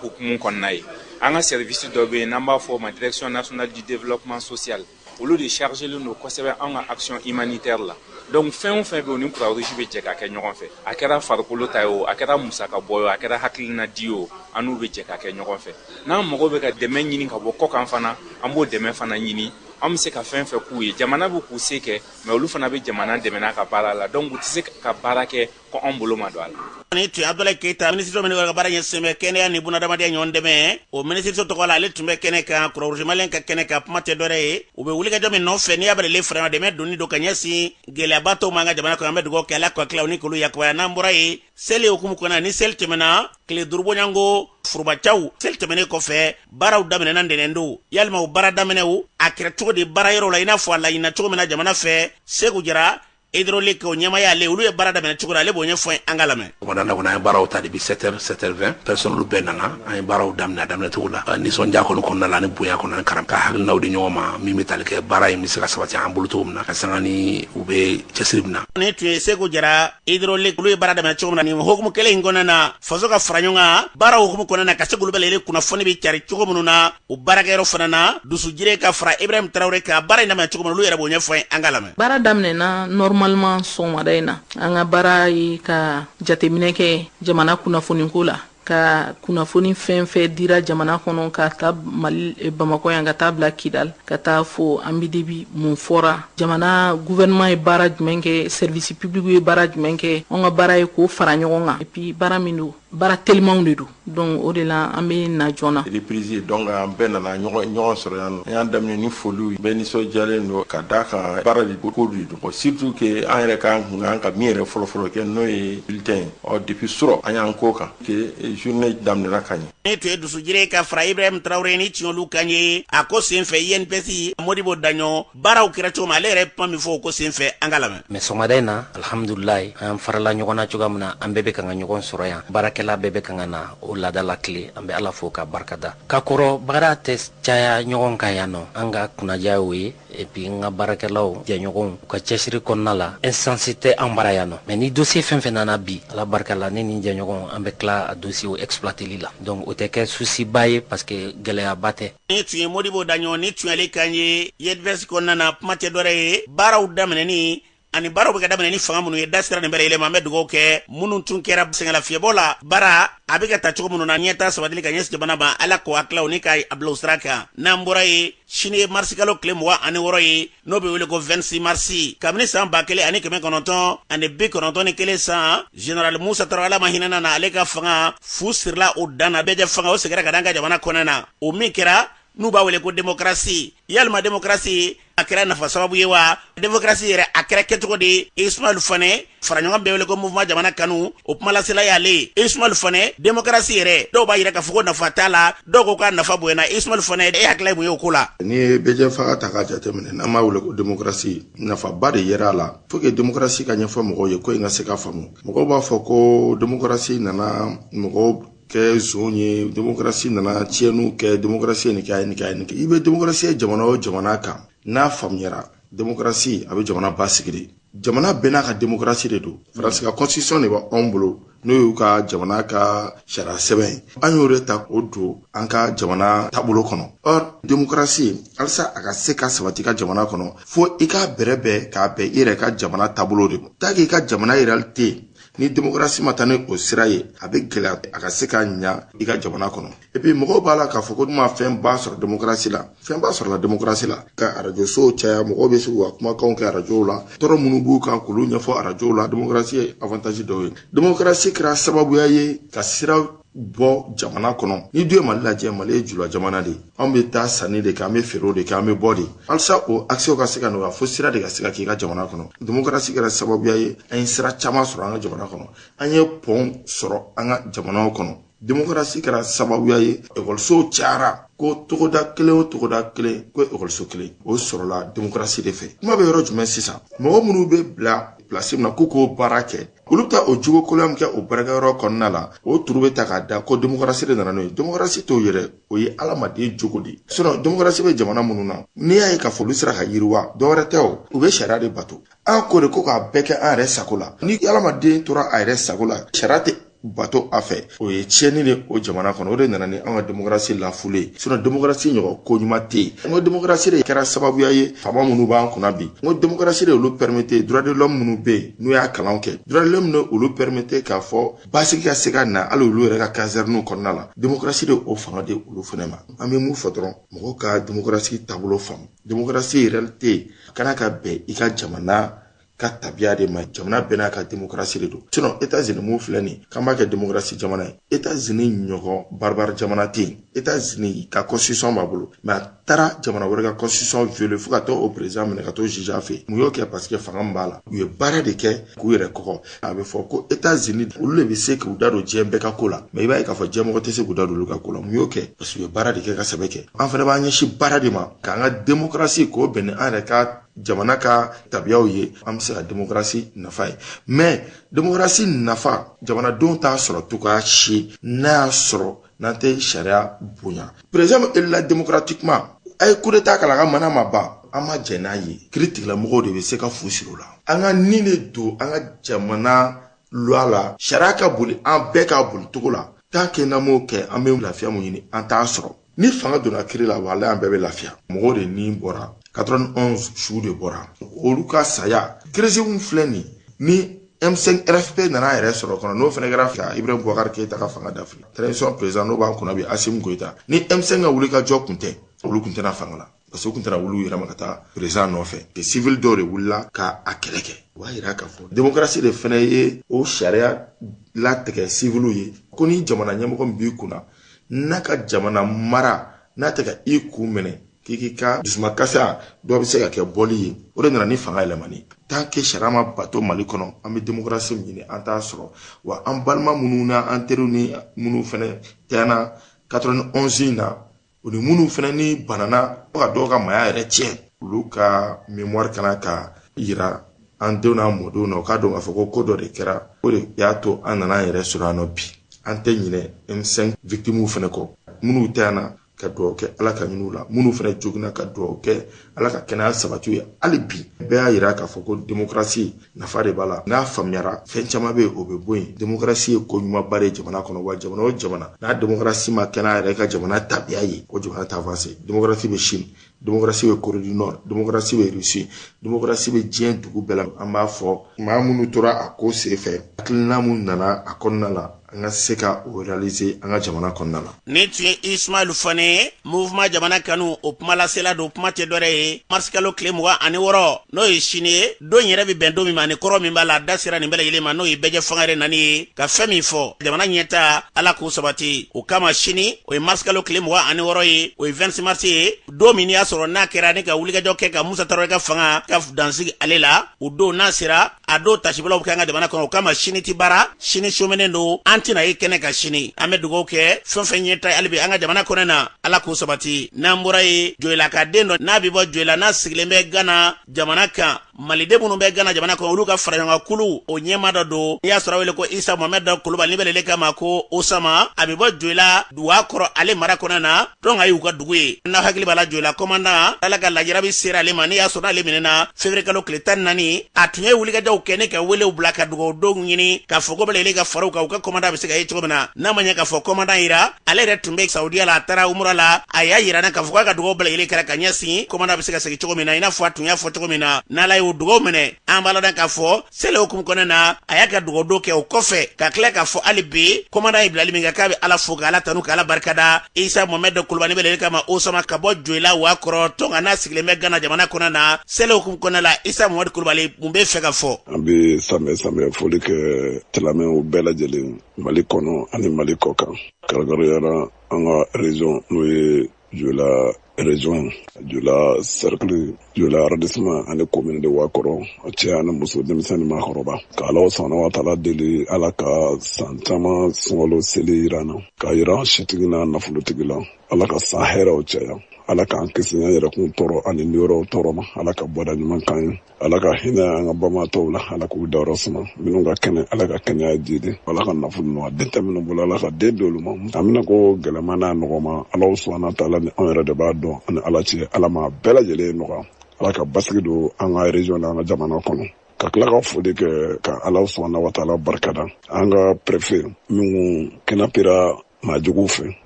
hukumu kɔnɔna ye. An ka service dɔ bɛ yen n'an b'a fɔ o ma Direction nationale du développement social, olu de chargelen don kosɛbɛ anw ka action humanitaire la. Donc fɛn o fɛn bɛ yen, o ni Croix-Rouge bɛ jɛ ka kɛ ɲɔgɔn fɛ. A kɛra farikolo ta ye o, a kɛra musaka bɔ ye o, a kɛra hakilina di o, an n'u bɛ jɛ ka kɛ ɲɔgɔn fɛ. N'an mago bɛ ka dɛmɛ ɲini ka bɔ kɔkan fana, an b'o dɛmɛ fana ɲini. An bɛ se ka fɛn fɛn k'u ye, jamana bɛ k'u se kɛ, mais olu fana bɛ jamana dɛmɛ n'a ka baara la. Donc u tɛ se ka baara kɛ ko anw bolo ma don a la. Ni tun ye Abdoulaye Keita, minisiriso min ka baara ɲɛsinnen bɛ kɛnɛya ni bunadamadenya ɲɔgɔn dɛmɛ, o minisiriso tɔgɔ la, ale tun bɛ kɛnɛ kan, Croix-Rouge malien ka kɛnɛ kan. Kuma tɛ dɔwɛrɛ ye, u bɛ wulikajɔ min nɔfɛ, n'i y'a bɛrɛ fara dɛmɛ donni don ka ɲɛsin gɛlɛyabatɔw ma an ka jamana kɔnɔ. An bɛ dugawu kɛ Ala ka tila ni k'olu yakubaya. N'an bɔra yen, seli hukumu kɔnɔ, ni seli tɛmɛna tile 5 bɔɲɔgɔnko forobacaw, seli tɛmɛnen kɔfɛ, baaraw daminɛna ntɛnɛn don. Yalima o baara daminɛw a kɛra cogo di baara yɔrɔ la, i n'a fɔ a laɲinina cogo min na jamana fɛ? Segu Jara, hydraulique o ɲɛmaya, ale olu ye baara daminɛ cogo la, ale b'o ɲɛfɔ, an ka lamɛn. Sɔgɔmada kɔnɔ, an ye baaraw ta depuis 7 heures, 7 heures 20, personnel bɛɛ nana. An ye baaraw daminɛ a daminɛ cogo la, nisɔndiya kɔni kɔnɔna la, ani bonya kɔnɔ, ani karam ka hakilinaw di ɲɔgɔn ma min bɛ tali kɛ baara in bɛ se ka sabati an bolo cogo min na, ka sanga ni u bɛ cɛsiri min na. Ni tun ye Segu Jara, hydraulique, olu ye baara daminɛ cogo min na. Nin hukumu kelen in kɔnɔna na, faso ka fara ɲɔgɔn kan baara hukumu kɔnɔna na, ka se k'olu bɛɛ lajɛlen kunnafoni bɛ cari cogo minnu na o baarakɛyɔrɔ fana na, Dusujire ka fara Ibrahim Tarawele ka baara in daminɛ cogo min na, olu yɛrɛ b'o ɲɛfɔ, an ka lamɛn. Baara daminɛna normalement sɔgɔmada in na. An ka baara ye ka jateminɛ kɛ jamana kunnafoniko la, ka kunnafoni fɛn fɛn dira jamana kɔnɔ, ka taa Mali Bamakɔ yan, ka taa bila Kidal, ka taa fo Ambidebi. Mun fɔra jamana gouvernement ye, baara jumɛn kɛ, service public ye baara jumɛn kɛ, an ka baara ye k'o fara ɲɔgɔn kan. Et puis baara min don, baara telimanw de don. Donc o de la an bɛ na joona. Reprise, donc an bɛɛ nana ɲɔgɔn sɔrɔ yan nɔ. An y'a daminɛ ni foliw, bɛɛ nisɔndiyalen don ka d'a kan baara de ko de don, surtout que an yɛrɛ kan kun kan ka min yɛrɛ fɔlɔ-fɔlɔ kɛ, n'o ye bulletin ye. Ɔ depuis surɔ, an y'an ko kan que journée daminɛna ka ɲɛ. Ni tun ye Dusujire ka fara Ibrahim Tarawele ni tiɲɛolu kan ye a ko senfɛ. INPS Modibo Daɲɔ, baaraw kɛra cogo min, ale yɛrɛ kuma min fɔ o ko senfɛ, an ka lamɛn. Mais sɔgɔmada in na, alhamdulilayi, an farala ɲɔgɔn na cogoya min na, an bɛɛ bɛ kan ka ɲɔgɔn sɔrɔ yan, baarakɛla bɛɛ bɛ kan ka na o laada la tile. An bɛ Ala fo ka barika da ka kɔrɔ baara tɛ caya ɲɔgɔn kan yan nɔ. An ka kunnaja y'o ye. Et puis n ka baarakɛlaw jɛɲɔgɔnw, u ka cɛsiri kɔnɔna la, instance tɛ an bara yan nɔ, mais ni dossier fɛn fɛn nana bi, Ala barika la, ne ni n jɛɲɔgɔn, an bɛ tila a dossier o exploiteli la. Donc o tɛ kɛ souci ba ye, parce que gɛlɛyaba tɛ. Ni tun ye Modibo Daɲɔ, ni tun y'ale kan ye INPS kɔnɔna na. Kuma tɛ dɔwɛrɛ ye, baaraw daminɛni. Ani baaraw bɛ ka daminɛ ni fanga minnu ye, da sera nin bɛɛ lajɛlen ma. An bɛ dugawu kɛ minnu tun kɛra sɛgɛnlafiyɛbɔ la, baara a bɛ ka ta cogo minnu na, ɲɛta sabatili ka ɲɛsin jamana ma, Ala k'o hakililaw ni ka a bila o sira kan. N'an bɔra yen, sini ye marisikalo tile 26 ye, n'o bɛ wele ko 26 marisi. Kabini san 1991 san, général Musa Tarawele, Ala ma hinɛ na, ale ka fanga fu sirila o dan na. Bɛɛ fanga o seginna ka da an ka jamana kɔnɔ na, o min kɛra n'u b'a wele ko démocratie. Yalima démocratie a kɛra nafa sababu ye wa? Démocratie yɛrɛ a kɛra kɛcogo de? Ismail Fane, faraɲɔgɔn bɛ wele ko Mouvement Jamana Kanu, o kumalasela y'ale ye. Ismail Fane, démocratie yɛrɛ, dɔw b'a yira k'a fɔ ko nafa t'a la, dɔw ko k'a nafa bonyana. Ismail Fane, e hakilila ye mun ye o ko la? N'i ye bɛjɛ fanga ta k'a jateminɛ, n'an b'a wele ko démocratie, nafaba de yera a la. Faut que démocratie ka ɲɛfɔ mɔgɔw ye, ko in ka se ka faamu. Mɔgɔw b'a fɔ ko démocratie nana mɔgɔw kɛ zon ye, démocratie nana tiɲɛniw kɛ, démocratie ye nin kɛ, a ye nin kɛ, a ye nin kɛ. I bɛ démocratie ye jamana o jamana kan, n'a faamuyara, démocratie a bɛ jamana basigi de. Jamana bɛɛ n'a ka démocratie de don. Faransi ka constitution de b'anw bolo, n'o y'u ka jamana ka sariya sɛbɛn ye. An y'o de ta k'o don an ka jamana taabolo kɔnɔ. Or démocratie, halisa a ka se ka sabati ka jamana kɔnɔ, fo i k'a bɛrɛ bɛn k'a bɛn i yɛrɛ ka jamana taabolo de ma. Tant que i ka jamana réalité yen, ni démocratie ma taa ni o sira ye, a bɛ gɛlɛya a ka se ka ɲa i ka jamana kɔnɔ. Et puis mɔgɔw b'a la k'a fɔ ko ma fɛn ba sɔrɔ démocratie la. Fɛn ba sɔrɔla démocratie la, ka arajosow caya, mɔgɔw bɛ se k'u ka kumakanw kɛ arajow la, tɔɔrɔ minnu b'u kan k'olu ɲɛfɔ arajow la. Démocratie ye avantage dɔw ye. Démocratie kɛra sababuya ye ka sira bɔ jamana kɔnɔ. Ni dun ye Mali lajɛ, Mali ye jula jamana de ye. Anw bɛ taa sanni de kɛ, an bɛ feerew de kɛ, an bɛ bɔ de. Halisa o accès ka se ka nɔgɔya, fo sira de ka se ka k'i ka jamana kɔnɔ. Démocratie kɛra sababuya ye an ye sira caman sɔrɔ an ka jamana kɔnɔ, an ye pɔn sɔrɔ an ka jamanaw kɔnɔ. Démocratie kɛra sababuya ye ekɔlisow cayara, ko togoda kelen o togoda kelen ko ekɔliso kelen, o sɔrɔla démocratie de fɛ. Kuma bɛ yɔrɔ jumɛn sisan? Mɔgɔ minnu bɛ bila place min na k'u k'o baara kɛ, olu bɛ taa o jogo kolonya min kɛ o baarakɛyɔrɔ kɔnɔna la, o turu bɛ ta k'a da ko démocratie de nana n'o ye. Démocratie t'o yɛrɛ, o ye adamaden jogo de ye. Sinon démocratie bɛ jamana minnu na, n'i y'a ye k'a fɔ olu sera ka yiriwa, dɔwɛrɛ tɛ o, u bɛ sariya de bato. An ko de ko k'a bɛɛ kɛ an yɛrɛ sago la. Ni adamaden tora a yɛrɛ sago la, sariya tɛ bato a fɛ, o ye tiɲɛni de o jamana kɔnɔ. O de nana ni an ka démocratie lafuli ye. Sinon démocratie ɲɔgɔn ko ɲuman tɛ yen. N ko démocratie de kɛra sababuya ye faama minnu b'an kunna bi, n ko démocratie de olu permettre, droit de l'homme minnu bɛ yen n'u y'a kalan kɛ, droit de l'homme de olu permettre k'a fɔ basigi ka se ka na hali olu yɛrɛ ka caserne kɔnɔna la. Démocratie de o fanga di olu fana ma. An bɛ mun fɔ dɔrɔn? Mɔgɔw ka démocratie taabolo faamu. Démocratie réalité kana ka bɛn i ka jamana ka tabiya de ma. Jamana bɛɛ n'a ka démocratie de don. Sinon États-Unis mun filɛ nin, k'an b'a kɛ démocratie jamana ye, États-Unis ɲɔgɔn barbare jamana tɛ yen. États-Unis ka constitution b'a bolo, mais a taara jamana wɛrɛ ka constitution violer fo ka taa o président minɛ ka t'o juger a fɛ yen. Mun y'o kɛ? Parce que fanga min b'a la, u ye baara de kɛ k'u yɛrɛ kɔgɔ. A bɛ fɔ ko États-Unis olu de bɛ se k'u da don diɲɛ bɛɛ ka ko la, mais i b'a ye k'a fɔ diɲɛmɔgɔ tɛ se k'u da don olu ka ko la. Mun y'o kɛ? Parce que u ye baara de kɛ ka sɛbɛ kɛ. An fana b'an ɲɛsin baara de ma k'an ka démocratie k'o bɛn ni an yɛrɛ ka jamana ka tabiyaw ye. An bɛ se ka démocratie nafa ye, mais démocratie nafa jamanadenw t'a sɔrɔ cogoya si n'a y'a sɔrɔ n'an tɛ sariya bonya. Président min élula démocratiquement, a ye coup d'état k'a la, a ka mana ma ban, an ma jɛn n'a ye, kiiri tigilamɔgɔw de bɛ se ka fu siri o la. An ka nin de don an ka jamana loi la, sariya ka boli an bɛɛ k'a boli cogo la. Tant que n'an m'o kɛ, an bɛ lafiya mun ɲini, an t'a sɔrɔ. Ni fanga donna kiiri la, walahi an bɛɛ bɛ lafiya. Mɔgɔw de ni bɔra, 91 su de bɔra, olu ka saya. Crise min filɛ nin, ni M5 RFP nana a yɛrɛ sɔrɔ kɔnɔ, n'o fana kɛra ka Ibrahim Boubacar Keïta ka fanga dafiri, transition président n'o b'an kunna bi, Assimi Goïta, ni M5 ka wuli ka jɔ kun tɛ, olu kun tɛna fanga la, parce que u kun tɛna wuli u yɛrɛ ma ka taa président nɔfɛ. Civil dɔw de wulila ka a kɛlɛ kɛ. O b'a yira k'a fɔ démocratie de fana ye o sariya latigɛ civil ye, ko ni jamana ɲɛmɔgɔ min b'i kunna, n'a ka jamana mara n'a tɛ ka i kun minɛ, k'i k'i ka dusumakasiya dɔ bɛ se ka kɛ bɔli ye. O de nana ni fanga yɛlɛmani. Tant que sariya ma bato Mali kɔnɔ, an bɛ démocratie min ɲini, an t'a sɔrɔ. Wa an balima minnu n'an teriw ni minnu fana tɛna 91 in na, o ni minnu fana ni banana fo ka dɔw ka maaya yɛrɛ tiɲɛ, olu ka mémoire kana ka yira an denw n'an mɔdenw na, u k'a dɔn k'a fɔ ko ko dɔ de kɛra, o de y'a to an nana an yɛrɛ sɔrɔ yan nɔ bi. An tɛ ɲinɛ M5 victimes fana kɔ, minnu tɛ yan na. ka dugawu kɛ Ala ka ɲin'u la, minnu fana joginna ka dugawu kɛ Ala ka kɛnɛya sabati u ye. Hali bi bɛɛ y'a yira k'a fɔ ko démocratie nafa de b'a la, n'a faamuyara fɛn caman bɛ yen o bɛ bɔ yen. Démocratie ye ko ɲumanba de ye jamana kɔnɔ, wa jamana o jamana n'a démocratie ma kɛ n'a yɛrɛ ka jamana tabiya ye, o jamana t'a avancé. Démocratie bɛ Chine, démocratie bɛ Corée du Nord, démocratie bɛ Russie, démocratie bɛ diɲɛ dugu bɛɛ la. An b'a fɔ maa minnu tora a ko senfɛ, hakilina mun nana a kɔnɔna la, an ka se ka o réaliser an ka jamana kɔnɔna la. Nin tun ye Ismaël Fane, mouvement jamana kanu o kumalasela don. Kuma tɛ dɔwɛrɛ ye, marisikalo tile 26, n'o ye sini ye, don yɛrɛ bɛ bɛn don min ma ni kɔrɔ min b'a la, a da sera nin bɛɛ lajɛlen ma, n'o ye bɛɛjɛ fanga yɛrɛ nani ye ka fɛn min fɔ jamana ɲɛta, Ala k'o sabati. O kama sini, o ye marisikalo tile 26 ye, o ye 26 mars ye, don min y'a sɔrɔ n'a kɛra ni ka wulikajɔ kɛ ka Musa Tarawele ka fanga ka dansigi ale la, o don n'a sera, a don tasibɔlaw bɛ kɛ an ka jamana kɔnɔ. O kama sini ti baara, sini somɛnen don, an tɛna ye kɛnɛ ka sini. An bɛ dugawu kɛ fɛn fɛn ɲɛta hali bi an ka jamana kɔnɔ na, Ala k'o sabati. N'an bɔra ye, Joyila ka den dɔ n'a bɛ bɔ Joyila, n'a sigilen bɛ Gana jamana kan, maliden minnu bɛ Gana jamana kɔnɔ, olu ka faraɲɔgɔnkan kulu o ɲɛmaa dɔ don, n'i y'a sɔrɔ wele ko Isa Mohamɛd Kulubali, ni bɛ kama ko Osama, a bɛ bɔ Joyila duwa kɔrɔ ale mara kɔnɔ na, donc a y'u ka dugu ye. N'a hakili b'a la, Joyila commandant, Ala ka lajarabi sera ale ma, n'i y'a sɔrɔ n'ale minɛna février kalo tile 14, a tun ye wulikajɔw kɛ ne ka welew bila ka dugawu ɲini k'a fɔ ko bɛɛ lajɛlen ka fara u kan, u ka commandant bɛ se ka ye cogo min na. N'a ma ɲɛ k'a fɔ commandant yira, ale yɛrɛ tun bɛ Saudiya la, a taara umura la, a y'a yira na k'a fɔ k'a ka dugawu bɛɛ lajɛlen kɛra ka ɲɛsin commandant bɛ se ka segin cogo min na, i n'a fɔ a tun y'a fɔ cogo min na. N'Ala y'o dugawu minɛ, an b'a ladɔn k'a fɔ seli hukumu kɔnɔna na, a y'a ka dugawu don kɛ. O kɔfɛ ka tila k'a fɔ hali bi commandant ye bilali min kɛ, k'a bɛ Ala fo ka Ala tanu ka Ala barikada. Isa Mohamɛd Kulubali bɛ kama Osama, ka bɔ Joyila wa kɔrɔ tɔn n'a sigilen bɛ Gana jamana kɔnɔ na, seli hukumu kɔnɔna la, Isa Mohamɛd Kulubali mun bɛ fɛ ka fɔ? An bɛ samɛ foli kɛ silamɛw bɛɛ lajɛlen Mali kɔnɔ ani Mali kɔ kan, kɛrɛnkɛrɛnnenya an ka région, n'o ye Joyila région, Joyila cercle, Joyila arrondissement ani commune de Wakɔrɔ, cɛ ani muso, denmisɛn ni maakɔrɔba, ka Ala subahana wa taala deli, Ala ka san caman sunkalo seli yira an na, k'a yira an sitigi n'a nafolotigi la. Ala ka san hɛrɛw caya, Ala k'an kisi an yɛrɛkun tɔɔrɔ ani niyɔrɔw tɔɔrɔ ma, Ala ka bɔda ɲuman k'an ye, Ala ka hinɛ an ka bamatɔw la, Ala k'u dayɔrɔ suma, minnu ka kɛnɛ, Ala ka kɛnɛya jidi, Ala ka nafolo nɔgɔya, den tɛ minnu bolo, Ala ka den d'olu ma. An bɛna ko gɛlɛman n'a nɔgɔma, Ala subahana taala ni anw yɛrɛ de b'a dɔn, ani Ala cɛ, Ala ma bɛɛ lajɛlen nɔgɔya, Ala ka basigi don an ka région n'an ka jamana kɔnɔ. Ka tila ka foli kɛ ka Ala subahana wa taala barikada, an ka préfet minnu kidnappera maajuguw fɛ,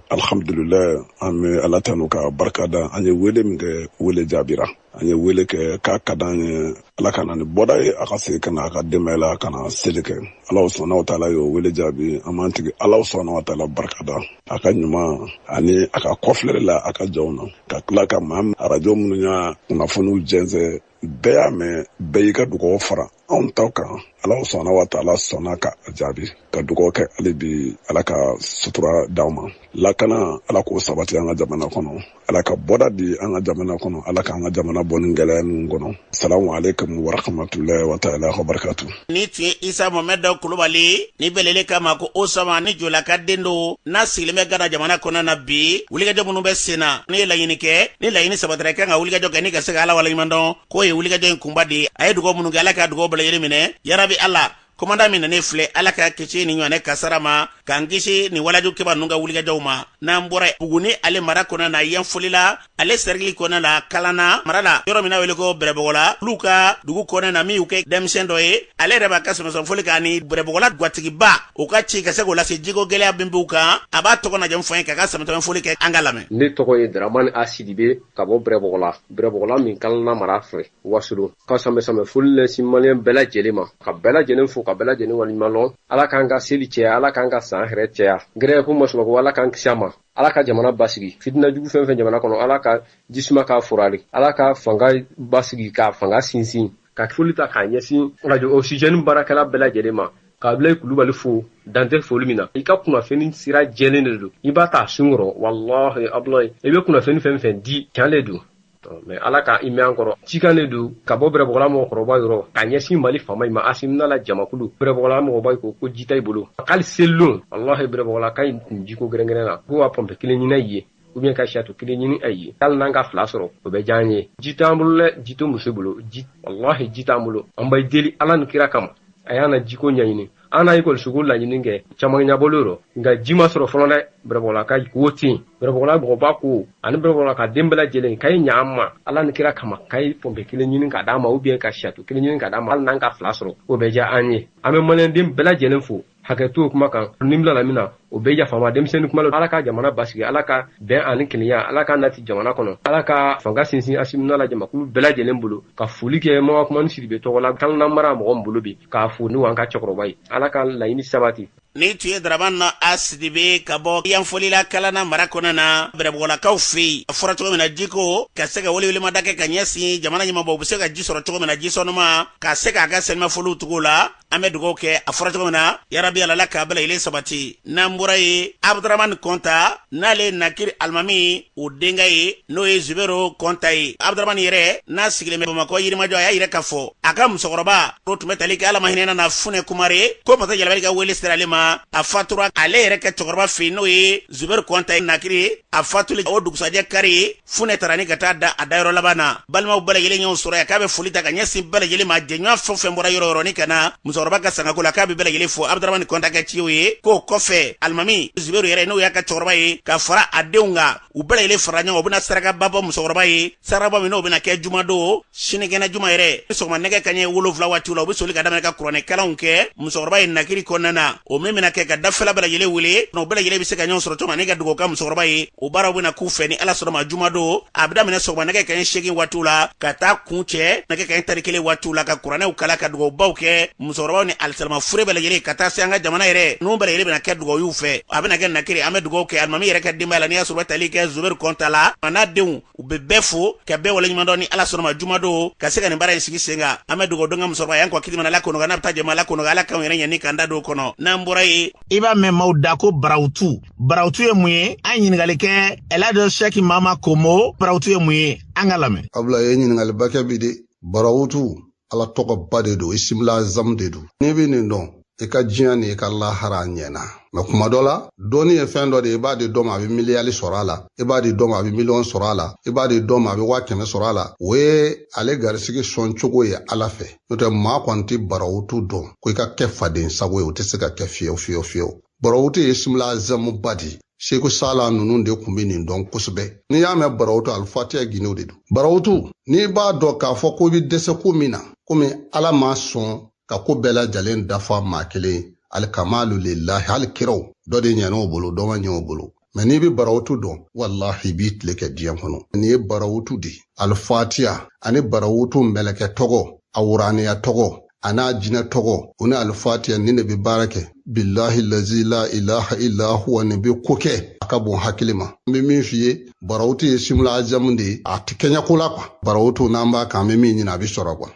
alhamdulilayi, an bɛ Ala tanu ka barikada. An ye wele min kɛ, wele jaabira. An ye wele kɛ k'a ka d'an ye, Ala ka na ni bɔda ye, a ka segin ka na a ka denbaya la, ka na seli kɛ. Ala subahana wa taala y'o wele jaabi. An b'an tigi Ala subahana wa taala barikada a ka ɲuman ani a ka kɔfilɛli la a ka jɔnw na. Ka tila ka maa arajo minnu y'a kunnafoniw jɛnsɛn, bɛɛ y'a mɛn, bɛɛ y'i ka dugawu fara anw taw kan. Ala subahana wa taala sɔnna ka jaabi, ka dugawu kɛ hali bi, Ala ka sutura d'anw ma, lakana Ala k'o sabati an ka jamana kɔnɔ, Ala ka bɔda di an ka jamana kɔnɔ, Ala k'an ka jamana bɔ ni gɛlɛya ninnu kɔnɔ. Salamu aleykum wa rahmatulahi wa taala wa barakatu. Ni tun ye Isa Mohamɛd Kulubali, ni bɛlele kama ko Osama, ni Jola ka den don, n'a sigilen bɛ Gana jamana kɔnɔ na. Bi wulikajɔ minnu bɛ sen na, ne ye laɲini kɛ, ni laɲini sabatira, i kan ka wulikajɔ kɛ ni ka se ka Ala waleɲuman dɔn k'o ye wulikajɔ in kunba de ye. A ye dugawu minnu kɛ, Ala ka dugawu bɛɛ lajɛlen minɛ yarabi. Ala commandant min ne filɛ, Ala ka kisi ni ɲɔgɔnɛ kasara ma, k'an kisi ni walaju kɛba ninnu ka wulikajɔw ma. N'an bɔra Buguni ale mara kɔnɔ na, Yanfolila ale cercle kɔnɔ la, Kalanna mara la, yɔrɔ min na wele ko Bɛrɛbɔgɔla, olu ka dugu kɔnɔ na, min y'u kɛ denmisɛn dɔ ye, ale yɛrɛ b'a ka sɛmɛsɛn foli k'a ni Bɛrɛbɔgɔla gatigiba o ka ci ka se k'o lase jiko gɛlɛya min b'u kan. A b'a tɔgɔ na jamu fɔ an ye k'a ka sɛmɛsɛn foli kɛ, an ka lamɛn. Ne tɔgɔ ye Dramani A Sidibe, ka bɔ Bɛrɛbɔgɔla, Bɛrɛbɔgɔla min Kalanna mara fɛ, Wasolo. Ka sɛmɛ foli lɛsin maliyɛn bɛɛ lajɛlen ma, ka bɛɛ lajɛlen fo, ka bɛɛ lajɛlen waleɲuman lɔn. Ala k'an ka seli cɛya, Ala k'an ka san hɛrɛ cɛya. Gɛrɛ ko masumako, Ala k'an kisi a ma, Ala ka jamana basigi. Fitina jugu fɛn fɛn jamana kɔnɔ, Ala ka jisuma k'a forali, Ala ka fanga basigi, ka fanga sinsin. Ka foli ta k'a ɲɛsin radio Oxygène baarakɛla bɛɛ lajɛlen ma, k'a bila Kulubali fo dantɛ foli min na. I ka kunnafoni sira jɛlen de don, i b'a ta sun kɔrɔ. Walahi Abulayi, i bɛ kunnafoni fɛn fɛn di, tiɲɛ de don, mais Ala ka i mɛn an kɔrɔ. Cikan de don ka bɔ Bɛrɛbɔgɔla mɔgɔkɔrɔba yɔrɔ k'a ɲɛsin Mali faama in ma, Asimi n'a la jamakulu. Bɛrɛbɔgɔla mɔgɔba ko ko ji t'a bolo k'ale selilon. Walahi, Bɛrɛbɔgɔla ka ɲi nin jiko gɛrɛngɛrɛn na, ko ka pɔnpe kelen ɲini a ye ou bien ka château kelen ɲini a ye, hali n'an ka fila sɔrɔ, o bɛ diya an ye. Ji t'an bolo dɛ, ji tɛ muso bolo, ji, walahi, ji t'an bolo. An b'a deli Ala ni kira kama. A y'an na jiko ɲɛɲini, an na ekɔlisoko laɲini kɛ, caman ɲabɔlen rɔ, nka ji ma sɔrɔ fɔlɔ dɛ. Bɛrɛbɔgɔla ka ko ten, Bɛrɛbɔgɔla mɔgɔba ko ani Bɛrɛbɔgɔla ka den bɛɛ lajɛlen k'a ye ɲa an ma Ala ni kira kama, k'a ye pɔnpe kelen ɲini ka d'an ma ou bien ka siyato kelen ɲini ka d'an ma, hali n'an ka 2 sɔrɔ, o bɛ diya an ye. An bɛ maliyɛnden bɛɛ lajɛlen fo. Hakɛ to kuma kan ni bila min na, o bɛ yafa ma denmisɛnnin kuma la. Ala ka jamana basigi, Ala ka bɛn ani kelenya, Ala ka nati jamana kɔnɔ, Ala ka fanga sinsin Asimi n'a la jamakulu bɛɛ lajɛlen bolo. Ka foli kɛ Mama Kumani Sidibe tɔgɔ la, Kalana mara mɔgɔ min bolo bi, k'a fo n'o an ka cɛkɔrɔba ye. Ala ka laɲini sabati. Ni tun ye Dramane A Sidibe ka bɔ Yanfolila Kalana mara kɔnɔna na, Bɛrɛbɔgɔlakaw fɛ yen. A fɔra cogo min na, jiko ka se ka welewelemada kɛ ka ɲɛsin jamana ɲɛmaabaw, u bɛ se ka ji sɔrɔ cogo min na, ji sɔnuma ka se k'a ka selimafoliw tugu la. An bɛ dugawu kɛ, a fɔra cogo min na, yarabi Ala k'a bɛɛ lajɛlen sabati. N'an bɔra yen, Abudramani Kɔnta, n'ale Nakiri alimami o denkɛ ye, n'o ye Zubero Kɔnta ye. Abudramani yɛrɛ n'a sigilen bɛ Bamakɔ Yirimajɔ, a y'a yira k'a fɔ a ka musokɔrɔba o tun bɛ tali kɛ Ala ma hinɛ na Funɛ Kumare, ko Masa Jalabali ka wele sera ale ma. A fatura ale yɛrɛ ka cɛkɔrɔba fɛ yen, n'o ye Zubɛri Kɔnta ye Nakiri. A fatuli o dugusajɛ kari, Funɛ taara ni ka taa da a dayɔrɔ laban na. Balimaw bɛɛ lajɛlen ɲɔgɔn sɔrɔ yan, k'a bɛ foli ta ka ɲɛsin bɛɛ lajɛlen ma. Jɛɲɔgɔn fɛn o fɛn bɔra yɔrɔ yɔrɔ ni ka na musokɔrɔba ka sangako la, k'a bɛ bɛɛ lajɛlen fo. Abudramani Kɔnta ka ciw ye k'o kɔfɛ, alimami Zubɛru yɛrɛ, n'o y'a ka cɛkɔrɔba ye, ka fara a denw kan, u bɛɛ lajɛlen fara ɲɔgɔn, u bɛna sarakaba bɔ musokɔrɔba ye. Sarakaba min n'o bɛna kɛ jumadon, sinikɛnɛ juma yɛrɛ, sɔgɔma nɛgɛ kanɲɛ 7 waatiw la, u bɛ soli ka daminɛ ka kuranɛ kalanw kɛ musokɔrɔba ye Nakiri kɔnɔna na. O min bɛna kɛ ka dafɛla bɛɛ lajɛlen wele, o bɛɛ lajɛlen bɛ se ka ɲɔgɔn sɔrɔ cogo min ani ka dugawu kɛ musokɔrɔba ye. O baaraw bɛna k'u fɛ ni Ala sɔnna ma jumadon. A bɛ daminɛ sɔgɔma nɛgɛ kanɲɛ 8 waatiw la ka taa kun cɛ nɛgɛ kanɲɛ 11 waatiw la, ka kuranɛw kalan, ka dugawubaw kɛ musokɔrɔbaw ni alisilama fure bɛɛ lajɛlen, ka taa se an ka jamana yɛrɛ ninnu bɛɛ lajɛlen bɛna kɛ dugawu y'u fɛ. A bɛna kɛ Nakiri. An bɛ dugawu kɛ alimami yɛrɛ ka denbaya la, n'i y'a sɔrɔ u bɛ tali kɛ Zubɛri Kɔnta la, a n'a denw, u bɛ bɛɛ fo ka bɛɛ waleɲuman dɔn ni Ala sɔnna ma jumadon ka se ka nin baara in sigi sen kan. An bɛ dugawu don ka musokɔrɔba y'an kɔ kiti mana Ala kɔnɔ, n'a bɛ taa jama Ala kɔnɔ, Ala k'anw yɛrɛ ɲɛ ni k'an da don o kɔnɔ. N'an bɔra yen, i b'a mɛn maaw da ko barawutu. Barawutu ye mun ye? An ɲininkali kɛ Elhadj Sɛki Mama Komo, barawutu ye mun ye? An ka lamɛn. Abula ye ɲininkaliba kɛ bi de. Barawutu Ala tɔgɔba de don, isimila azam de don. N'i bɛ nin dɔn, i ka diɲɛ ni i ka lahara ɲɛna. Mɛ kuma dɔ la, dɔnni ye fɛn dɔ de ye, i b'a di dɔ ma a bɛ miliyari sɔrɔ a la, i b'a di dɔ ma a bɛ miliyɔn sɔrɔ a la, i b'a di dɔ ma a bɛ 100,000 sɔrɔ a la. O ye ale garisigi sɔn cogo ye Ala fɛ. N'o tɛ maa kɔni tɛ barawutu dɔn ko i ka kɛ faden sago ye, o tɛ se ka kɛ fiyewu fiyewu fiyewu. Barawutu ye isimila azamuba de ye. Seko Sala ninnu de tun bɛ nin dɔn kosɛbɛ. N'i y'a mɛn barawutu, alifatiya gindow de don. Barawutu, n'i b'a dɔn k'a fɔ ko i bɛ dɛsɛ ko min na, komi Ala ma sɔn ka ko bɛɛ lajɛlen dafa maa kelen, alikamalu lillahi, hali kiraw dɔ de ɲɛna o bolo, dɔ ma ɲɛ o bolo. Mɛ n'i bɛ barawutu dɔn, walahi i b'i tile kɛ diɲɛ kɔnɔ. Nin ye barawutu de ye, alifatiya ani barawutu mɛlɛkɛ tɔgɔ, a wuraniya tɔgɔ, a n'a jinɛ tɔgɔ, o ni alifatiya nin de bɛ baara kɛ. Bilahi lazi la ilaha illa huwa, nin bɛ ko kɛ a ka bon hakili ma. N bɛ min f'i ye, barawutu ye simula ajamu de ye, a tɛ kɛɲɛ ko la kuwa. Barawutu n'an b'a kan, an bɛ min ɲini a bɛ sɔrɔ kuwa.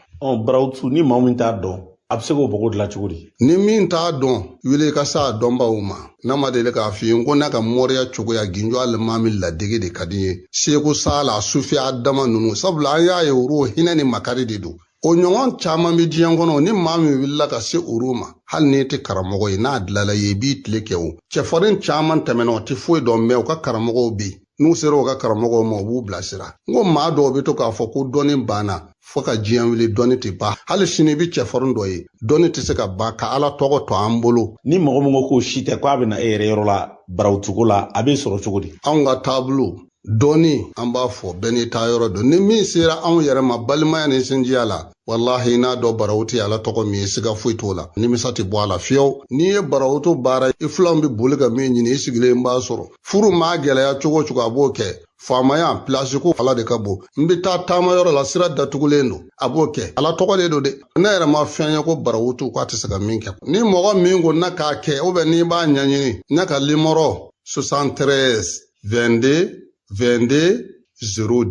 Barawutu ni maa min t'a dɔn, a bɛ se k'o bɔgɔ dilan cogo di? Ni min t'a dɔn, wele ka s'a dɔnbaw ma. N'a ma deli k'a f'i ye ko n'a ka mɔriya cogoya ginjo alimami ladege de ka di n ye. Seko Sala, Sufiya dama ninnu, sabula an y'a ye olu hinɛ ni makari de don. O ɲɔgɔn caman bɛ diɲɛ kɔnɔ, ni maa min wulila ka se olu ma, hali n'i tɛ karamɔgɔ ye, n'a dilanna ye, i b'i tile kɛ o. Cɛfarin caman tɛmɛna, o tɛ foyi dɔn, mɛ u ka karamɔgɔw bɛ yen. N'u sera u ka karamɔgɔw ma, u b'u bilasira. N ko maa dɔw bɛ to k'a fɔ ko dɔnni banna, fo ka diɲɛ wuli dɔnni tɛ ban. Hali sini i bɛ cɛfarin dɔ ye, dɔnni tɛ se ka ban, ka Ala tɔgɔ to an bolo. Ni mɔgɔ min ko k'o si tɛ, k'a bɛ na e yɛrɛ yɔrɔ la barawutuko la, a bɛ sɔrɔ cogo di? Anw ka taabolo dɔnni, an b'a fɔ bɛɛ n'i taa yɔrɔ dɔn. Ni min sera anw yɛrɛ ma balimaya ni sinjiya la, walahi n'a dɔn barawutu ye Ala tɔgɔ min ye, siga foyi t'o la, nimisa tɛ bɔ a la fiyewu. N'i ye barawutu baara, i filanw bɛ boli ka min ɲini, i sigilen b'a sɔrɔ. Furu maa gɛlɛya cogo o cogo, a b'o kɛ. Faamaya pilasi ko Ala de ka bon. N bɛ taa taama yɔrɔ la, sira datugulen don, a b'o kɛ. Ala tɔgɔ de don dɛ. Ne yɛrɛ ma fɛn ye ko barawutu k'a tɛ se ka min kɛ. Ni mɔgɔ min ko n'a k'a kɛ, ou bien n'i b'a ɲɛɲini, ne ka limɔrɔ 73 22 22 0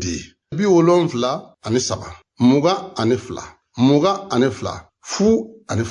73 22 22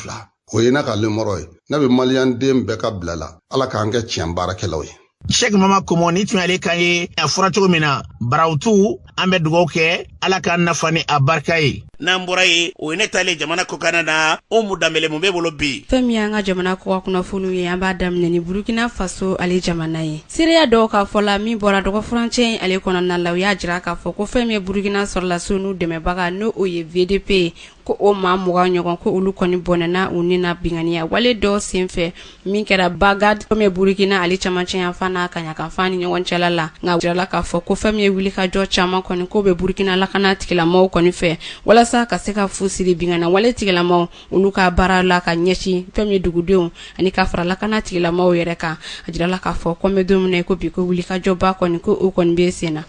02. O ye ne ka limɔrɔ ye. Ne bɛ maliyɛn den bɛɛ ka bila la. Ala k'an kɛ tiɲɛ baarakɛlaw ye. Sɛki Mama Komo, ni tun y'ale kan ye, a fɔra cogo min na, barawutu An bɛ dugawu kɛ, Ala k'an nafa ni a barika ye. N'an bɔra yen, o ye ne talen jamana kɔkanna na. Umu Danbele, mun b'e bolo bi? Fɛn min y'an ka jamana kɔkan kunnafoniw ye, an b'a daminɛ ni Burukina Faso ale jamana ye. Seereya dɔw ka fɔ la, min bɔra dɔgɔfurancɛ in ale kɔnɔna la, u y'a jira k'a fɔ ko fɛn min ye Burukina sɔrɔlasiw n'u dɛmɛbaga, n'o o ye VDP ye, ko o maa 20 ɲɔgɔn, ko olu kɔni bɔnɛna u ni na binkanniya wale dɔ senfɛ min kɛra Bagad, fɛn min ye Burukina ale camancɛ yanfan n'a kaɲakanfan ni ɲɔgɔn cɛla la. Nka jirala k'a fɔ ko fɛn min ye wulikajɔ caman kɔni k'o bɛ Burukina lakana tigilamaw kɔni fɛ walasa ka se ka fu siri binkanniya wale tigilamaw olu ka baara la ka ɲɛsin fɛn min ye dugudenw ani ka fara lakana tigilamaw yɛrɛ kan. A jirala k'a fɔ ko an bɛ don min na i ko bi, ko wulikajɔba kɔni ko o kɔni bɛ sen na.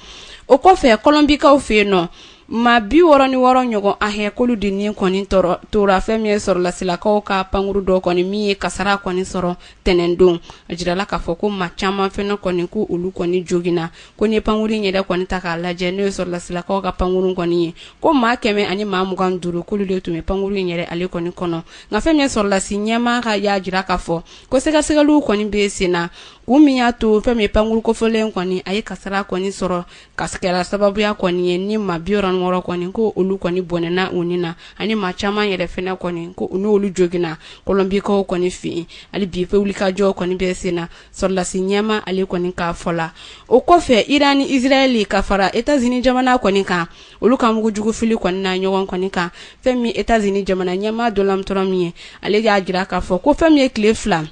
O kɔfɛ, Kɔlɔnbikaw fɛ yen nɔ, maa 66 ɲɔgɔn ahɛ k'olu de ni kɔni tora fɛn min ye sɔrɔlasilakaw ka pankuru dɔ kɔni min ye kasara kɔni sɔrɔ tɛnɛndon. A jirala k'a fɔ ko maa caman fɛnɛ kɔni ko olu kɔni joginna. Ko ni pankuru in yɛrɛ kɔni ta k'a lajɛ, n'o ye sɔrɔlasilakaw ka pankuru kɔni ye, ko maa 125 k'olu de tun bɛ pankuru in yɛrɛ ale kɔni kɔnɔ. Nka fɛn min ye sɔrɔlasi ɲɛmaa ka y'a jira k'a fɔ ko sɛgɛsɛgɛliw kɔni bɛ sen na, kun min y'a to fɛn min ye pankuru kofɔlen kɔni a ye kasara kɔni sɔrɔ ka kɛra sababuya kɔni ye ni maa 66 kɔni ko olu kɔni bɔnɛna u ni na, ani maa caman yɛrɛ fɛnɛ kɔni ko n'olu joginna Kɔlɔnbikaw kɔni fɛ yen. Hali bi wulikajɔ kɔni bɛ sen na sɔrɔlasi ɲɛmaa ale kɔni k'a fɔ la. O kɔfɛ, Iran ni Israɛl ka fara États-Unis jamana kɔni kan, olu ka mugujugu fili kɔni na ɲɔgɔn kɔni kan. Fɛn min États-Unis jamana ɲɛmaa Donald Trump ye, ale y'a jira k'a fɔ ko fɛn min ye tile 2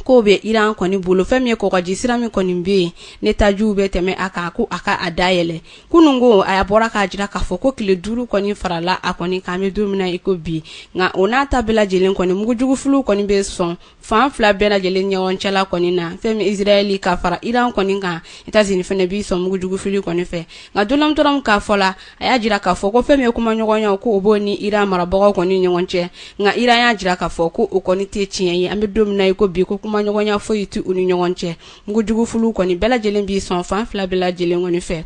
k'o bɛ Iran kɔni bolo, fɛn min ye kɔgɔji sira min kɔni bɛ yen ne tajiw bɛ tɛmɛ a kan, ko a ka a dayɛlɛ. Kunun ko a bɔra k'a jira k'a fɔ ko tile 5 kɔni farala a kɔni kan, an bɛ don min na i ko bi. Nka o n'a ta bɛɛ lajɛlen kɔni, mugujugufiliw kɔni bɛ sɔn fan fila bɛɛ lajɛlen ɲɔgɔn cɛla kɔni na. Fɛn min Israɛl ka fara Iran kɔni kan, États-Unis fɛnɛ b'i sɔn mugujugufili kɔni fɛ. Nka Donald Trump k'a fɔ la, a y'a jira k'a fɔ ko fɛn min ye kumaɲɔgɔnya ko o b'o ni Iran marabagaw kɔni ɲɔgɔn cɛ. Nka Iran y'a jira k'a fɔ ko o kɔni tɛ tiɲɛ ye, an bɛ don min na i ko bi, ko kumaɲɔgɔnya foyi tɛ u ni ɲɔgɔn cɛ. Mugujugufiliw kɔni bɛɛ lajɛlen b'i sɔn fan fila bɛɛ lajɛlen kɔni fɛ.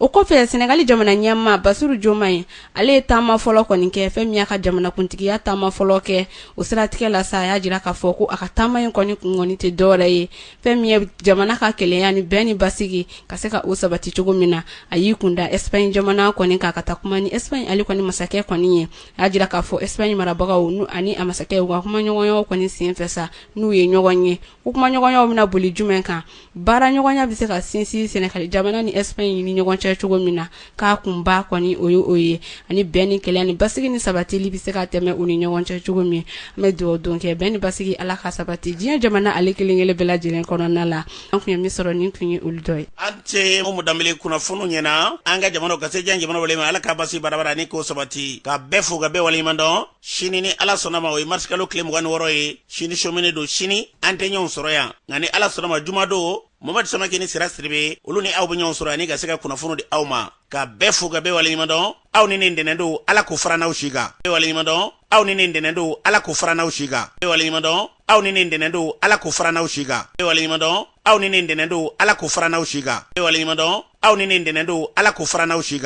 O kɔfɛ, Senegali jamana ɲɛmaa Basiru Jomayi, ale ye taama fɔlɔ kɔni kɛ, fɛn min y'a ka jamanakuntigiya taama fɔlɔ kɛ. O siratigɛ la sa, a y'a jira k'a fɔ ko a ka taama in kɔni kun kɔni tɛ dɔwɛrɛ ye fɛn min ye jamana ka kelenya ni bɛn ni basigi ka se ka o sabati cogo min na. A y'i kunda Espagne jamana kɔni kan ka taa kuma ni Espagne ale kɔni masakɛ kɔni ye. A y'a jira k'a fɔ Espagne marabagaw ani a masakɛ u ka kumaɲɔgɔnyaw kɔni senfɛ sa, n'u ye ɲɔgɔn ye, ko kumaɲɔgɔnyaw bɛna boli jumɛn kan, baaraɲɔgɔnya bɛ se ka sinsin Senegali jamana ni Espagne ni ɲɔgɔn cɛ cogo min na, k'a kunba kɔni o ye o ye, ani bɛn ni kelenya ni basigi ni sabatili bɛ se ka tɛmɛ u ni ɲɔgɔn cɛ cogo min. An bɛ dugawu don kɛ bɛn ni basigi Ala ka sabati diɲɛ jamana ale kelen kelen bɛɛ lajɛlen kɔnɔna la. An tun ye min sɔrɔ, nin tun ye olu dɔ ye. An ce Umu Danbele kunnafoniw ɲɛna. An ka jamana ka se diɲɛ jamana wale ma, Ala ka basi barabara ni k'o sabati, ka bɛɛ fo ka bɛɛ waleɲuman dɔn. Sini ni Ala sɔnna ma, o ye marisikalo tile 26 ye, sini somine don. Sini an tɛ ɲɔgɔn sɔrɔ yan, nka ni Ala sɔnna ma, juma don, Mamadu Samake ni Sira Siribe, olu ni aw bɛ ɲɔgɔn sɔrɔ ani ka se ka kunnafoniw di aw ma. Ka bɛɛ fo ka bɛɛ waleɲuman dɔn. Aw ni nin dɛnɛn don, Ala k'o fara n'aw si kan. Bɛɛ waleɲuman dɔn. Aw ni nin dɛnɛn don, Ala k'o fara n'aw si kan. Bɛɛ waleɲuman dɔn. Aw ni nin dɛnɛn don, Ala k'o fara n'aw si kan. Bɛɛ waleɲuman dɔn. Aw ni nin dɛnɛn don, Ala k'o fara n'aw si kan. Bɛɛ waleɲuman dɔn. Aw ni nin dɛnɛn don, Ala k'o fara n'aw si kan.